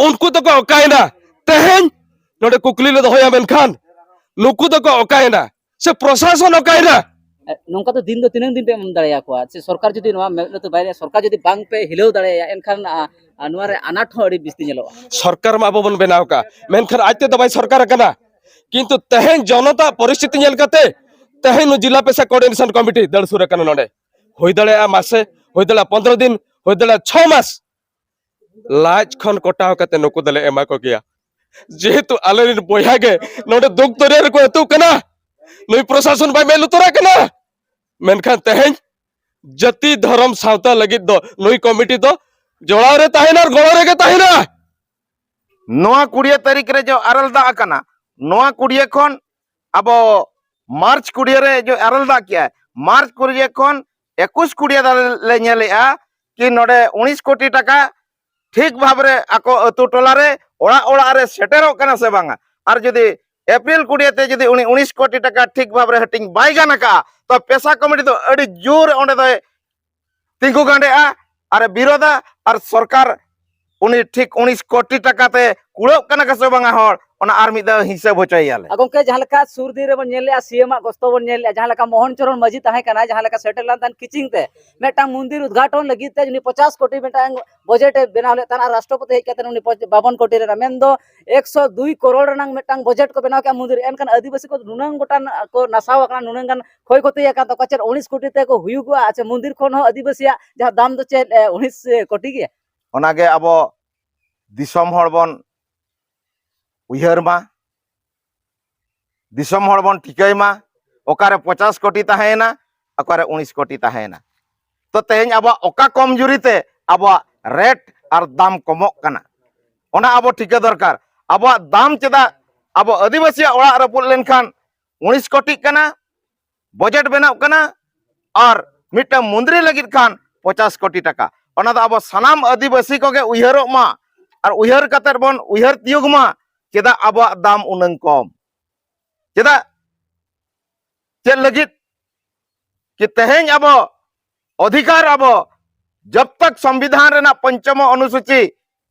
ᱩᱱᱠᱩ ᱫᱚᱠᱚ ᱚᱠᱟᱭᱮᱱᱟ? ᱛᱮᱦᱮᱧ ᱱᱚᱰᱮ ᱠᱩᱠᱞᱤ ᱞᱮ ᱫᱚᱦᱚᱭᱟ, ᱢᱮᱱᱠᱷᱟᱱ ᱱᱩᱠᱩ ᱫᱚᱠᱚ ᱚᱠᱟᱭᱮᱱᱟ? ᱥᱮ ᱯᱨᱚᱥᱟᱥᱚᱱ ᱚᱠᱟᱭᱮᱱᱟ? ᱮ, ᱱᱚᱝᱠᱟ ᱫᱚ ᱫᱤᱱ ᱫᱚ ᱛᱤᱱᱟᱹᱝ ᱫᱤᱱ ᱯᱮ ᱮᱢ ᱫᱟᱲᱮᱭᱟᱠᱚᱣᱟ? ᱥᱮ ᱥᱚᱨᱠᱟᱨ ᱡᱩᱫᱤ ᱱᱚᱣᱟ ᱢᱮᱫ ᱞᱩᱛᱩᱨ ᱵᱟᱭ ᱨᱮᱭᱟᱜ, ᱥᱚᱨᱠᱟᱨ ᱡᱩᱫᱤ ᱵᱟᱝ ᱯᱮ ᱦᱤᱞᱟᱹᱣ ᱫᱟᱲᱮᱭᱟᱭᱟ, ᱮᱱᱠᱷᱟᱱ, ᱟ, ᱟ, ᱱᱚᱣᱟ ᱨᱮ ᱟᱱᱟᱴ ᱦᱚᱸ ᱟᱹᱰᱤ ᱵᱤᱥᱛᱤ ᱧᱮᱞᱚᱜᱼᱟ᱾ ᱥᱚᱨᱠᱟᱨ ᱢᱟ ᱟᱵᱚ ᱵᱚᱱ ᱵᱮᱱᱟᱣ ᱟᱠᱟᱫ, ᱢᱮᱱᱠᱷᱟᱱ ᱟᱡ ᱛᱮᱫᱚ ᱵᱟᱭ ᱥᱚᱨᱠᱟᱨ ᱟᱠᱟᱱᱟ᱾ ᱠᱤᱱᱛᱩ ᱛᱮᱦᱮᱧ ᱡᱚᱱᱚᱛᱟ ᱯᱚᱨᱤᱥᱛᱷᱤᱛᱤ ᱧᱮᱞ ᱠᱟᱛᱮ ᱛᱮᱦᱮᱧ ᱱᱩᱭ ᱡᱤᱞᱟ ᱯᱮᱥᱟ ᱠᱳᱚᱨᱰᱤᱱᱮᱥᱚᱱ ᱠᱚᱢᱤᱴᱤ ᱫᱟᱹᱲ ᱥᱩᱨ ᱟᱠᱟᱱᱟ ᱱᱚᱰᱮ᱾ ᱦᱩᱭ ᱫᱟᱲᱮᱭᱟᱜᱼᱟ ᱢᱟᱥᱮ, ᱦᱩᱭ ᱫᱟᱲᱮᱭᱟᱜᱼᱟ ᱯᱚᱱᱫᱽᱨᱚ ᱫᱤᱱ, ᱦᱩᱭ ᱫᱟᱲᱮᱭᱟᱜᱼᱟ ᱪᱷᱚ ᱢᱟᱥ᱾ ᱞᱟᱡ ᱠᱷᱚᱱ ᱠᱚᱴᱟᱣ ᱠᱟᱛᱮ ᱱᱩᱠᱩ ᱫᱚᱞᱮ ᱮᱢᱟ ᱠᱚ ᱜᱮᱭᱟ᱾ ᱡᱮᱦᱮᱛᱩ ᱟᱞᱮ ᱨᱮᱱ ᱵᱚᱭᱦᱟ ᱜᱮ ᱱᱚᱰᱮ ᱫᱩᱠ ᱫᱚᱨᱭᱟ ᱨᱮᱠᱚ ᱟᱹᱛᱩᱜ ᱠᱟᱱᱟ, ᱱᱩᱭ ᱯᱨᱚᱥᱟᱥᱚᱱ ᱵᱟᱭ ᱢᱮᱫ ᱞᱩᱛᱩᱨᱟᱜ ᱠᱟᱱᱟ᱾ ᱢᱮᱱᱠᱷᱟᱱ ᱛᱮᱦᱮᱧ ᱡᱟᱹᱛᱤ ᱫᱷᱚᱨᱚᱢ ᱥᱟᱶᱛᱟ ᱞᱟᱹᱜᱤᱫ ᱫᱚ ᱱᱩᱭ ᱠᱚᱢᱤᱴᱤ ᱫᱚ ᱡᱚᱲᱟᱣ ᱨᱮ ᱛᱟᱦᱮᱱᱟ ᱟᱨ ᱜᱚᱲᱚ ᱨᱮᱜᱮ ᱛᱟᱦᱮᱱᱟ᱾ ᱱᱚᱣᱟ ᱠᱩᱲᱤᱭᱟᱹ ᱛᱟᱹᱨᱤᱠᱷ ᱨᱮ ᱡᱚ ᱟᱨᱮᱞ ᱫᱟᱜ ᱟᱠᱟᱱᱟ, ᱱᱚᱣᱟ ᱠᱩᱲᱤᱭᱟᱹ ᱠᱷᱚᱱ ᱟᱵᱚ ᱢᱟᱨᱪ ᱠᱩᱲᱤᱭᱟᱹ ᱨᱮ ᱡᱚ ᱟᱨᱮᱞ ᱫᱟᱜ ᱠᱮᱜᱼᱟᱭ, ᱢᱟᱨᱪ ᱠᱩᱲᱤᱭᱟᱹ ᱠᱷᱚᱱ ᱮᱠᱩᱥ ᱠᱩᱲᱤᱭᱟᱹ ᱫᱟᱨᱮ ᱞᱮ ᱧᱮᱞᱮᱜᱼᱟ ᱠᱤ ᱱᱚᱰᱮ ᱩᱱᱤᱥ ᱠᱳᱴᱤ ᱴᱟᱠᱟ ᱴᱷᱤᱠ ᱵᱷᱟᱵᱽ ᱨᱮ ᱟᱠᱚ ᱟᱹᱛᱩ ᱴᱚᱞᱟ ᱨᱮ ᱚᱲᱟᱜ ᱚᱲᱟᱜ ᱨᱮ ᱥᱮᱴᱮᱨᱚᱜ ᱠᱟᱱᱟ ᱥᱮ ᱵᱟᱝᱟ᱾ ᱟᱨ ᱡᱩᱫᱤ ᱮᱯᱨᱤᱞ ᱠᱩᱲᱤᱭᱟᱹ ᱛᱮ ᱡᱩᱫᱤ ᱩᱱᱤ ᱩᱱᱤᱥ ᱠᱳᱴᱤ ᱴᱟᱠᱟ ᱴᱷᱤᱠ ᱵᱷᱟᱵᱽ ᱨᱮ ᱦᱟᱹᱴᱤᱧ ᱵᱟᱭ ᱜᱟᱱ ᱟᱠᱟᱜᱼᱟ, ᱛᱚ ᱯᱮᱥᱟ ᱠᱚᱢᱤᱴᱤ ᱫᱚ ᱟᱹᱰᱤ ᱡᱳᱨ ᱚᱸᱰᱮ ᱫᱚᱭ ᱛᱤᱸᱜᱩ ᱜᱟᱸᱰᱮᱜᱼᱟ ᱟᱨ ᱮ ᱵᱤᱨᱳᱫᱟ᱾ ᱟᱨ ᱥᱚᱨᱠᱟᱨ ᱩᱱᱤ ᱴᱷᱤᱠ ᱩᱱᱤᱥ ᱠᱳᱴᱤ ᱴᱟᱠᱟ ᱛᱮ ᱠᱩᱲᱟᱹᱜ ᱠᱟᱱᱟ ᱠᱚ ᱥᱮ ᱵᱟᱝᱟ ᱦᱚᱲ, ᱚᱱᱟ ᱟᱨ ᱢᱤᱫ ᱫᱷᱟᱣ ᱦᱤᱥᱟᱹᱵ ᱦᱚᱪᱚᱭᱮᱭᱟᱞᱮ᱾ ᱟᱨ ᱜᱚᱢᱠᱮ, ᱡᱟᱦᱟᱸ ᱞᱮᱠᱟ ᱥᱩᱨ ᱫᱤᱱ ᱨᱮᱵᱚᱱ ᱧᱮᱞ ᱞᱮᱜᱼᱟ, ᱥᱤ ᱮᱢ ᱟᱜ ᱜᱚᱥᱛᱚ ᱵᱚᱱ ᱧᱮᱞ ᱞᱮᱜᱼᱟ, ᱡᱟᱦᱟᱸ ᱞᱮᱠᱟ ᱢᱳᱦᱚᱱ ᱪᱚᱨᱚᱬ ᱢᱟᱹᱡᱷᱤ ᱛᱟᱦᱮᱸ ᱠᱟᱱᱟ, ᱡᱟᱦᱟᱸ ᱞᱮᱠᱟ ᱥᱮᱴᱮᱨ ᱞᱮᱱ ᱛᱟᱦᱮᱸᱫ ᱠᱤᱪᱤᱝ ᱛᱮ ᱢᱤᱫᱴᱟᱝ ᱢᱚᱱᱫᱤᱨ ᱩᱫᱽᱜᱷᱟᱴᱚᱱ ᱞᱟᱹᱜᱤᱫ ᱛᱮ ᱩᱱᱤ ᱯᱚᱪᱟᱥ ᱠᱳᱴᱤ ᱢᱤᱫᱴᱟᱝ ᱵᱚᱡᱮᱴ ᱮ ᱵᱮᱱᱟᱣ ᱞᱮᱫ ᱛᱟᱦᱮᱸᱫ, ᱟᱨ ᱨᱟᱥᱴᱨᱚᱯᱚᱛᱤ ᱦᱮᱡ ᱠᱟᱛᱮ ᱩᱱᱤ ᱯᱚᱪ-, ᱵᱟᱵᱚᱱ ᱠᱳᱴᱤ ᱨᱮᱱᱟᱜ, ᱢᱮᱱᱫᱚ ᱮᱠᱥᱚ ᱫᱩᱭ ᱠᱳᱨᱳᱲ ᱨᱮᱱᱟᱜ ᱢᱤᱫᱴᱟᱝ ᱵᱚᱡᱮᱴ ᱠᱚ ᱵᱮᱱᱟᱣ ᱠᱮᱜᱼᱟ ᱢᱚᱱᱫᱤᱨ᱾ ᱮᱱᱠᱷᱟᱱ ᱟᱹᱫᱤᱵᱟᱹᱥᱤ ᱠᱚ ᱱᱩᱱᱟᱹᱝ ᱜᱚᱴᱟᱝ ᱠᱚ ᱱᱟᱥᱟᱣ ᱟᱠᱟᱱᱟ, ᱱᱩᱱᱟᱹᱝ ᱜᱟᱱ ᱠᱷᱚᱭ ᱠᱷᱚᱛᱤ ᱟᱠᱟᱱ ᱛᱟᱠᱚᱣᱟ, ᱪᱮᱫ ᱩᱱᱤᱥ ᱠᱳᱴᱤ ᱛᱮᱠᱚ ᱦᱩᱭᱩᱜᱚᱜᱼᱟ? ᱟᱪᱪᱷᱟ, ᱢᱚᱱᱫᱤᱨ ᱠᱷᱚᱱ ᱦᱚᱸ ᱟᱹᱫᱤᱵᱟᱹᱥᱤᱭᱟᱜ ᱡᱟᱦᱟᱸ ᱫᱟᱢ ᱫᱚ ᱪᱮᱫ, ᱮ, ᱩᱱᱤᱥ ᱠᱳᱴᱤ ᱜᱮ? ᱚᱱᱟᱜᱮ ᱟᱵᱚ ᱫᱤᱥᱚᱢ ᱦᱚᱲ ᱵᱚᱱ ᱩᱭᱦᱟᱹᱨ ᱢᱟ, ᱫᱤᱥᱚᱢ ᱦᱚᱲ ᱵᱚᱱ ᱴᱷᱤᱠᱟᱹᱭ ᱢᱟ, ᱚᱠᱟᱨᱮ ᱯᱚᱧᱪᱟᱥ ᱠᱳᱴᱤ ᱛᱟᱦᱮᱸᱭᱮᱱᱟ, ᱚᱠᱟᱨᱮ ᱩᱱᱤᱥ ᱠᱳᱴᱤ ᱛᱟᱦᱮᱸᱭᱮᱱᱟ᱾ ᱛᱚ ᱛᱮᱦᱮᱧ ᱟᱵᱚᱣᱟᱜ ᱚᱠᱟ ᱠᱚᱢᱡᱩᱨᱤ ᱛᱮ ᱟᱵᱚᱣᱟᱜ ᱨᱮᱴ ᱟᱨ ᱫᱟᱢ ᱠᱚᱢᱚᱜ ᱠᱟᱱᱟ, ᱚᱱᱟ ᱟᱵᱚ ᱴᱷᱤᱠᱟᱹ ᱫᱚᱨᱠᱟᱨ᱾ ᱟᱵᱚᱣᱟᱜ ᱫᱟᱢ ᱪᱮᱫᱟᱜ ᱟᱵᱚ ᱟᱹᱫᱤᱵᱟᱹᱥᱤᱭᱟᱜ ᱚᱲᱟᱜ ᱨᱟᱹᱯᱩᱫ ᱞᱮᱱᱠᱷᱟᱱ ᱩᱱᱤᱥ ᱠᱳᱴᱤᱜ ᱠᱟᱱᱟ, ᱵᱟᱡᱮᱴ ᱵᱮᱱᱟᱜ ᱠᱟᱱᱟ, ᱟᱨ ᱢᱤᱫᱴᱟᱝ ᱢᱚᱱᱫᱤᱨ ᱞᱟᱹᱜᱤᱫ ᱠᱷᱟᱱ ᱯᱚᱧᱪᱟᱥ ᱠᱳᱴᱤ ᱴᱟᱠᱟ᱾ ᱚᱱᱟ ᱫᱚ ᱟᱵᱚ ᱥᱟᱱᱟᱢ ᱟᱹᱫᱤᱵᱟᱹᱥᱤ ᱠᱚᱜᱮ ᱩᱭᱦᱟᱹᱨᱚᱜ ᱢᱟ ᱟᱨ ᱩᱭᱦᱟᱹᱨ ᱠᱟᱛᱮᱫ ᱵᱚᱱ ᱩᱭᱦᱟᱹᱨ ᱛᱤᱭᱳᱜᱽ ᱢᱟ, ᱪᱮᱫᱟᱜ ᱟᱵᱚᱣᱟᱜ ᱫᱟᱢ ᱩᱱᱟᱹᱝ ᱠᱚᱢ? ᱪᱮᱫᱟᱜ? ᱪᱮᱫ ᱞᱟᱹᱜᱤᱫ? ᱠᱤ ᱛᱮᱦᱮᱧ ᱟᱵᱚ ᱚᱫᱷᱤᱠᱟᱨ ᱟᱵᱚ ᱡᱚᱵ ᱛᱚᱠ ᱥᱚᱝᱵᱤᱫᱷᱟᱱ ᱨᱮᱱᱟᱜ ᱯᱚᱧᱪᱚᱢ ᱚᱱᱩᱥᱩᱪᱤ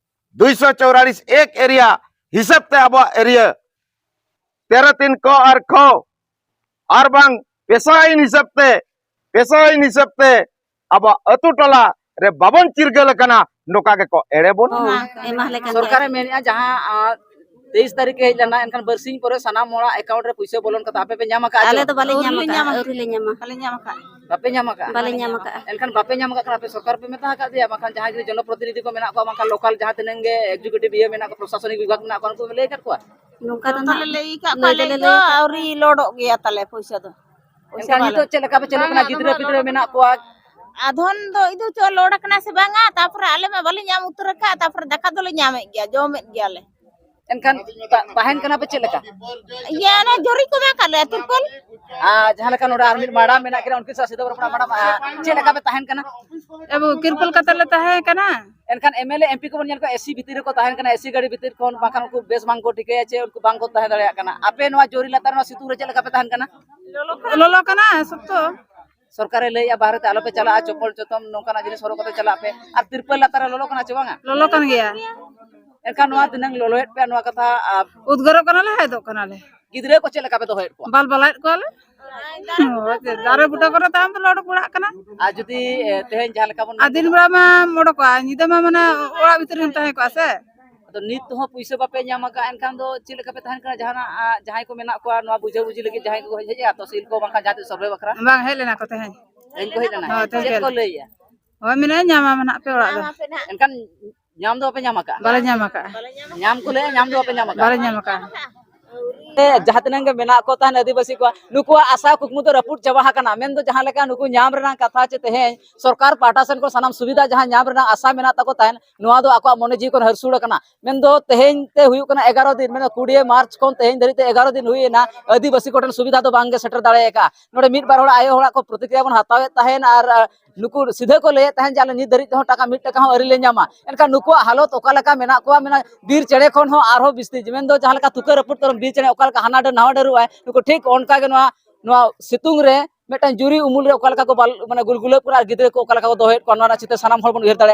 ᱫᱩᱭᱥᱚ ᱪᱚᱣᱨᱟᱞᱤᱥ ᱮᱠ ᱮᱨᱤᱭᱟ ᱦᱤᱥᱟᱹᱵ ᱛᱮ ᱟᱵᱚᱣᱟᱜ ᱮᱨᱤᱭᱟ ᱛᱮᱨᱚ ᱛᱤᱱ ᱠᱚ ᱟᱨ ᱠᱷᱚ ᱟᱨ ᱵᱟᱝ ᱯᱮᱥᱟ ᱟᱹᱭᱤᱱ ᱦᱤᱥᱟᱹᱵ ᱛᱮ, ᱯᱮᱥᱟ ᱟᱹᱭᱤᱱ ᱦᱤᱥᱟᱹᱵ ᱛᱮ ᱟᱵᱚᱣᱟᱜ ᱟᱹᱛᱩ ᱴᱚᱞᱟ ᱨᱮ ᱵᱟᱵᱚᱱ ᱪᱤᱨᱜᱟᱹᱞ ᱟᱠᱟᱱᱟ, ᱱᱚᱝᱠᱟ ᱜᱮᱠᱚ ᱮᱲᱮ ᱵᱚᱱ᱾ ᱦᱚᱸ, ᱮᱢᱟ ᱞᱮ ᱠᱟᱱ ᱥᱚᱨᱠᱟᱨᱮ ᱜᱮᱭᱟ᱾ ᱢᱮᱱᱮᱫᱼᱟ ᱡᱟᱦᱟᱸ, ᱟᱸ, ᱛᱮᱭᱤᱥ ᱛᱟᱹᱨᱤᱠᱷ ᱮ ᱦᱮᱡ ᱞᱮᱱᱟ, ᱮᱱᱠᱷᱟᱱ ᱵᱟᱨᱥᱤᱧ ᱯᱚᱨᱮ ᱥᱟᱱᱟᱢ ᱦᱚᱲᱟᱜ ᱮᱠᱟᱣᱩᱱᱴ ᱨᱮ ᱯᱩᱭᱥᱟᱹ ᱵᱚᱞᱚᱱ ᱠᱟᱛᱷᱟ, ᱟᱯᱮ ᱯᱮ ᱧᱟᱢ ᱟᱠᱟᱫᱼᱟ ᱪᱮ? ᱟᱞᱮ ᱫᱚ ᱵᱟᱞᱮ ᱧᱟᱢ ᱟᱠᱟᱫᱼᱟ, ᱟᱹᱣᱨᱤ ᱞᱮ ᱧᱟᱢᱟ᱾ ᱵᱟᱞᱮ ᱧᱟᱢ ᱟᱠᱟᱫᱼᱟ᱾ ᱵᱟᱯᱮ ᱧᱟᱢ ᱟᱠᱟᱫᱼᱟ? ᱵᱟᱞᱮ ᱧᱟᱢ ᱟᱠᱟᱫᱼᱟ᱾ ᱮᱱᱠᱷᱟᱱ ᱵᱟᱯᱮ ᱧᱟᱢ ᱟᱠᱟᱫ ᱠᱷᱟᱱ ᱟᱯᱮ ᱥᱚᱨᱠᱟᱨ ᱯᱮ ᱢᱮᱛᱟ ᱟᱠᱟᱫ ᱫᱮᱭᱟ? ᱵᱟᱝᱠᱷᱟᱱ ᱡᱟᱦᱟᱸᱭ ᱡᱩᱫᱤ ᱡᱚᱱᱚᱯᱨᱚᱛᱤᱱᱤᱫᱷᱤ ᱠᱚ ᱢᱮᱱᱟᱜ ᱠᱚᱣᱟ, ᱵᱟᱝᱠᱷᱟᱱ ᱞᱳᱠᱟᱞ ᱡᱟᱦᱟᱸ ᱛᱤᱱᱟᱹᱝ ᱜᱮ ᱮᱠᱡᱤᱠᱩᱴᱤᱵᱷ ᱤᱭᱟᱹ ᱢᱮᱱᱟᱜ ᱠᱚᱣᱟ, ᱯᱨᱚᱥᱟᱥᱚᱱᱤᱠ ᱵᱤᱵᱷᱟᱜᱽ ᱢᱮᱱᱟᱜ ᱠᱚᱣᱟ, ᱩᱱᱠᱩ ᱯᱮ ᱞᱟᱹᱭ ᱟᱠᱟᱫ ᱠᱚᱣᱟ? ᱱᱚᱝᱠᱟ ᱫᱚ ᱱᱟᱦᱟᱜ ᱞᱟᱹᱭ ᱟᱠᱟᱫ ᱞᱟᱹᱭ ᱠᱚᱣᱟ, ᱫᱚᱞᱮ ᱞᱟᱹᱭ ᱫᱚ ᱞᱟᱹᱭ ᱟᱠᱟᱫ ᱟᱹᱣᱨᱤ ᱞᱳᱰᱚᱜ ᱜᱮᱭᱟ ᱛᱟᱞᱮ ᱯᱩᱭᱥᱟᱹ ᱫᱚ᱾ ᱯᱩᱭᱥᱟᱹ ᱮᱱᱠᱷᱟᱱ ᱵᱟᱞᱮ ᱱᱤᱛᱚᱜ ᱪᱮᱫ ᱞᱮᱠᱟ ᱯᱮ ᱪᱟᱹᱞᱩᱜ ᱠᱟᱱᱟ? ᱜᱤᱫᱽᱨᱟᱹ ᱯᱤᱫᱽᱨᱟᱹ ᱢᱮᱱᱟᱜ ᱠᱚᱣᱟ᱾ ᱟᱫᱷᱚᱱ ᱫᱚ ᱤᱫᱩ ᱪᱚ ᱞᱳᱰ ᱟᱠᱟᱱᱟ ᱥᱮ ᱵᱟᱝᱟ, ᱛᱟᱯᱚᱨᱮ ᱟᱞᱮ ᱢᱟ ᱵᱟᱞᱮ ᱧᱟᱢ ᱩᱛᱟᱹᱨ ᱟᱠᱟᱫ, ᱛᱟᱯᱚᱨᱮ ᱫᱟᱠᱟ ᱫᱚᱞᱮ ᱧᱟᱢᱮᱫ ᱜᱮᱭᱟ, ᱡᱚᱢᱮᱫ ᱜᱮᱭᱟᱞᱮ᱾ ᱮᱱᱠᱷᱟᱱ ᱛᱟ-, ᱛᱟᱦᱮᱱ ᱠᱟᱱᱟ ᱯᱮ ᱪᱮᱫ ᱞᱮᱠᱟ? ᱤᱭᱟᱹ, ᱚᱱᱮ ᱡᱚᱨᱤ ᱠᱚ ᱮᱢᱟ ᱠᱟᱜ ᱞᱮᱭᱟ, ᱛᱤᱨᱯᱚᱞ᱾ ᱟᱨ ᱡᱟᱦᱟᱸ ᱞᱮᱠᱟ ᱱᱚᱰᱮ ᱟᱨ ᱢᱤᱫ ᱢᱮᱰᱟᱢ ᱢᱮᱱᱟᱜ ᱠᱤᱱᱟ, ᱩᱱᱠᱤᱱ ᱥᱟᱶ ᱥᱤᱫᱷᱟᱹ ᱨᱚᱯᱚᱲ᱾ ᱢᱮᱰᱟᱢ, ᱟᱨ ᱪᱮᱫ ᱞᱮᱠᱟ ᱯᱮ ᱛᱟᱦᱮᱱ ᱠᱟᱱᱟ? ᱟᱵᱚ ᱛᱤᱨᱯᱚᱞ ᱠᱟᱛᱮ ᱞᱮ ᱛᱟᱦᱮᱸ ᱠᱟᱱᱟ᱾ ᱮᱱᱠᱷᱟᱱ M L A, M P ᱠᱚᱵᱚᱱ ᱧᱮᱞ ᱠᱚᱣᱟ, ᱮ ᱥᱤ ᱵᱷᱤᱛᱤᱨ ᱨᱮᱠᱚ ᱛᱟᱦᱮᱱ ᱠᱟᱱᱟ, ᱮ ᱥᱤ ᱜᱟᱹᱰᱤ ᱵᱷᱤᱛᱤᱨ ᱠᱷᱚᱱ, ᱵᱟᱝᱠᱷᱟᱱ ᱩᱱᱠᱩ ᱵᱮᱥ ᱵᱟᱝ ᱠᱚ ᱴᱷᱤᱠᱟᱹᱭᱟ ᱪᱮ ᱩᱱᱠᱩ ᱵᱟᱝ ᱠᱚ ᱛᱟᱦᱮᱸ ᱫᱟᱲᱮᱭᱟᱜ ᱠᱟᱱᱟ᱾ ᱟᱯᱮ ᱱᱚᱣᱟ ᱡᱚᱨᱤ ᱞᱟᱛᱟᱨ ᱱᱚᱣᱟ ᱥᱤᱛᱩᱝ ᱨᱮ ᱪᱮᱫ ᱞᱮᱠᱟ ᱯᱮ ᱛᱟᱦᱮᱱ ᱠᱟᱱᱟ? ᱞᱚᱞᱚ ᱠᱟᱱᱟ ᱥᱚᱠᱛᱚ᱾ ᱥᱚᱨᱠᱟᱨᱮ ᱞᱟᱹᱭᱮᱫᱼᱟ ᱵᱟᱦᱨᱮ ᱛᱮ ᱟᱞᱚᱯᱮ ᱪᱟᱞᱟᱜᱼᱟ, ᱪᱚᱯᱚᱞ ᱪᱚᱛᱚᱢ ᱱᱚᱝᱠᱟᱱᱟᱜ ᱡᱤᱱᱤᱥ ᱦᱚᱨᱚᱜ ᱠᱟᱛᱮ ᱪᱟᱞᱟᱜ ᱯᱮ᱾ ᱟᱨ ᱛᱤᱨᱯᱚᱞ ᱞᱟᱛᱟᱨ ᱨᱮ ᱞᱚᱞᱚ ᱠᱟᱱᱟ ᱪᱮ ᱵᱟᱝᱟ? ᱞᱚᱞᱚ ᱠᱟᱱ ᱜᱮᱭᱟ᱾ ᱮᱱᱠᱷᱟᱱ ᱱᱚᱣᱟ ᱛᱤᱱᱟᱹᱝ ᱞᱚᱞᱚᱭᱮᱫ ᱯᱮᱭᱟ, ᱱᱚᱣᱟ ᱠᱟᱛᱷᱟ, ᱟᱨ ᱩᱫᱽᱜᱟᱹᱨᱚᱜ ᱠᱟᱱᱟᱞᱮ, ᱦᱮᱫᱚᱜ ᱠᱟᱱᱟᱞᱮ᱾ ᱜᱤᱫᱽᱨᱟᱹ ᱠᱚ ᱪᱮᱫ ᱞᱮᱠᱟ ᱯᱮ ᱫᱚᱦᱚᱭᱮᱫ ᱠᱚᱣᱟ? ᱵᱟᱞ ᱵᱟᱞᱟᱭᱮᱫ ᱠᱚᱣᱟᱞᱮ᱾ ᱦᱳᱭ, ᱫᱟᱨᱮ ᱵᱩᱴᱟᱹ ᱠᱚᱨᱮ ᱛᱟᱦᱮᱱ ᱫᱚᱞᱮ ᱚᱰᱚᱠ ᱵᱟᱲᱟᱜ ᱠᱟᱱᱟ᱾ ᱟᱨ ᱡᱩᱫᱤ, ᱮ, ᱛᱮᱦᱮᱧ ᱡᱟᱦᱟᱸ ᱞᱮᱠᱟ ᱵᱚᱱ ᱟᱨ ᱫᱤᱱ ᱵᱮᱲᱟ ᱢᱟ ᱚᱰᱚᱠᱚᱜᱼᱟ, ᱧᱤᱫᱟᱹ ᱢᱟ ᱢᱟᱱᱮ ᱚᱲᱟᱜ ᱵᱷᱤᱛᱤᱨ ᱨᱮᱢ ᱛᱟᱦᱮᱸ ᱠᱚᱜᱼᱟ ᱥᱮ᱾ ᱟᱫᱚ ᱱᱤᱛ ᱦᱚᱸ ᱯᱩᱭᱥᱟᱹ ᱵᱟᱯᱮ ᱧᱟᱢ ᱟᱠᱟᱫ, ᱮᱱᱠᱷᱟᱱ ᱫᱚ ᱪᱮᱫ ᱞᱮᱠᱟ ᱯᱮ ᱛᱟᱦᱮᱱ ᱠᱟᱱᱟ? ᱡᱟᱦᱟᱱᱟᱜ, ᱟ, ᱡᱟᱦᱟᱸᱭ ᱠᱚ ᱢᱮᱱᱟᱜ ᱠᱚᱣᱟ ᱱᱚᱣᱟ ᱵᱩᱡᱷᱟᱹ ᱵᱩᱡᱷᱤ ᱞᱟᱹᱜᱤᱫ, ᱡᱟᱦᱟᱸᱭ ᱠᱚ ᱦᱮᱡ ᱟ ᱛᱚᱦᱥᱤᱞ ᱠᱚ, ᱵᱟᱝᱠᱷᱟᱱ ᱡᱟᱦᱟᱸ ᱛᱤᱥ ᱥᱚᱨᱵᱷᱮ ᱵᱟᱠᱷᱨᱟ? ᱵᱟᱝ ᱦᱮᱡ ᱞᱮᱱᱟ ᱠᱚ ᱛᱮᱦᱮᱧ᱾ ᱦᱮᱡ ᱠᱚ ᱞᱟᱹᱭᱮᱜᱼᱟ? ᱦᱳᱭ, ᱢᱮᱱᱟᱭᱟ, ᱧᱟᱢᱟ ᱢᱮᱱᱟᱜ ᱯᱮ ᱚᱲᱟᱜ ᱫᱚ᱾ ᱮᱱᱠᱷᱟᱱ ᱧᱟᱢ ᱫᱚ ᱵᱟᱯᱮ ᱧᱟᱢ ᱟᱠᱟᱫᱼᱟ? ᱵᱟᱞᱮ ᱧᱟᱢ ᱟᱠᱟᱫᱼᱟ᱾ ᱧᱟᱢ ᱠᱚ ᱞᱟᱹᱭᱟ, ᱧᱟᱢ ᱫᱚ ᱵᱟᱯᱮ ᱧᱟᱢ ᱟᱠᱟᱫᱼᱟ? ᱵᱟᱞᱮ ᱧᱟᱢ ᱟᱠᱟᱫᱼᱟ᱾ ᱡᱟᱦᱟᱸ ᱛᱤᱱᱟᱹᱜ ᱜᱮ ᱢᱮᱱᱟᱜ ᱠᱚ ᱛᱟᱦᱮᱱ ᱟᱹᱫᱤᱵᱟᱹᱥᱤ ᱠᱚᱣᱟᱜ, ᱱᱩᱠᱩᱣᱟᱜ ᱟᱥᱟ ᱠᱩᱠᱢᱩ ᱫᱚ ᱨᱟᱹᱯᱩᱫ ᱪᱟᱵᱟ ᱟᱠᱟᱱᱟ᱾ ᱢᱮᱱᱫᱚ ᱡᱟᱦᱟᱸ ᱞᱮᱠᱟ ᱱᱩᱠᱩ ᱧᱟᱢ ᱨᱮᱱᱟᱜ ᱠᱟᱛᱷᱟ ᱪᱮ ᱛᱮᱦᱮᱧ ᱥᱚᱨᱠᱟᱨ ᱯᱟᱦᱴᱟ ᱥᱮᱱ ᱠᱷᱚᱱ ᱥᱟᱱᱟᱢ ᱥᱩᱵᱤᱫᱷᱟ ᱡᱟᱦᱟᱸ ᱧᱟᱢ ᱨᱮᱱᱟᱜ ᱟᱥᱟ ᱢᱮᱱᱟᱜ ᱛᱟᱠᱚ ᱛᱟᱦᱮᱱ, ᱱᱚᱣᱟ ᱫᱚ ᱟᱠᱚᱣᱟᱜ ᱢᱚᱱᱮ ᱡᱤᱣᱤ ᱠᱷᱚᱱ ᱦᱟᱹᱨᱥᱩᱲ ᱟᱠᱟᱱᱟ᱾ ᱢᱮᱱᱫᱚ ᱛᱮᱦᱮᱧ ᱛᱮ ᱦᱩᱭᱩᱜ ᱠᱟᱱᱟ ᱮᱜᱟᱨᱚ ᱫᱤᱱ, ᱢᱮᱱᱫᱚ ᱠᱩᱲᱤ ᱢᱟᱨᱪ ᱠᱷᱚᱱ ᱛᱮᱦᱮᱧ ᱫᱷᱟᱹᱨᱤᱡ ᱛᱮ ᱮᱜᱟᱨᱚ ᱫᱤᱱ ᱦᱩᱭ ᱮᱱᱟ, ᱟᱹᱫᱤᱵᱟᱹᱥᱤ ᱠᱚᱴᱷᱮᱱ ᱥᱩᱵᱤᱫᱷᱟ ᱫᱚ ᱵᱟᱝ ᱜᱮ ᱥᱮᱴᱮᱨ ᱫᱟᱲᱮ ᱟᱠᱟᱫᱼᱟ᱾ ᱱᱚᱰᱮ ᱢᱤᱫ ᱵᱟᱨ ᱦᱚᱲ ᱟᱭᱳ ᱦᱚᱲᱟᱜ ᱠᱚ ᱯᱨᱚᱛᱤᱠᱨᱤᱭᱟ ᱵᱚᱱ ᱦᱟᱛᱟᱣᱮᱫ ᱛᱟᱦᱮᱱ, ᱟᱨ ᱟᱨ ᱱᱩᱠᱩ ᱥᱤᱫᱷᱟᱹ ᱠᱚ ᱞᱟᱹᱭᱮᱫ ᱛᱟᱦᱮᱱ ᱡᱮ ᱟᱞᱮ ᱱᱤᱛ ᱫᱷᱟᱹᱨᱤᱡ ᱛᱮᱦᱚᱸ ᱴᱟᱠᱟ, ᱢᱤᱫ ᱴᱟᱠᱟ ᱦᱚᱸ ᱟᱹᱣᱨᱤ ᱞᱮ ᱧᱟᱢᱟ᱾ ᱮᱱᱠᱷᱟᱱ ᱱᱩᱠᱩᱣᱟᱜ ᱦᱟᱞᱚᱛ ᱚᱠᱟ ᱞᱮᱠᱟ ᱢᱮᱱᱟᱜ ᱠᱚᱣᱟ, ᱢᱮᱱᱟ ᱵᱤᱨ ᱪᱮᱬᱮ ᱠᱷᱚᱱ ᱦᱚᱸ ᱟᱨᱦᱚᱸ ᱵᱤᱥᱛᱤ, ᱢᱮᱱᱫᱚ ᱡᱟᱦᱟᱸ ᱞᱮᱠᱟ ᱛᱩᱠᱟᱹ ᱨᱟᱹᱯᱩᱫ ᱛᱚᱨᱚᱢ ᱵᱤᱨ ᱪᱮᱬᱮ ᱚᱠᱟ ᱞᱮᱠᱟ ᱦᱟᱱᱟ ᱰᱟᱹᱨ ᱱᱟᱣᱟ ᱰᱟᱹᱨᱚᱜᱼᱟᱭ, ᱱᱩᱠᱩ ᱴᱷᱤᱠ ᱚᱱᱠᱟ ᱜᱮ ᱱᱚᱣᱟ, ᱱᱚᱣᱟ ᱥᱤᱛᱩᱝ ᱨᱮ ᱢᱤᱫᱴᱟᱝ ᱡᱩᱨᱤ ᱩᱢᱩᱞ ᱨᱮ ᱚᱠᱟ ᱞᱮᱠᱟ ᱠᱚ ᱵᱟᱞ-, ᱢᱟᱱᱮ ᱜᱩᱞᱜᱩᱞᱟᱹᱣ ᱠᱚ ᱠᱟᱱᱟ ᱟᱨ ᱜᱤᱫᱽᱨᱟᱹ ᱠᱚ ᱚᱠᱟ ᱞᱮᱠᱟ ᱠᱚ ᱫᱚᱦᱚᱭᱮᱫ ᱠᱚᱣᱟ, ᱱᱚᱣᱟ ᱨᱮᱱᱟᱜ ᱪᱤᱛᱟᱹᱨ ᱥᱟᱱᱟᱢ ᱦᱚᱲ ᱵᱚᱱ ᱩᱭᱦᱟᱹᱨ ᱫᱟᱲᱮᱭᱟᱜᱼᱟ᱾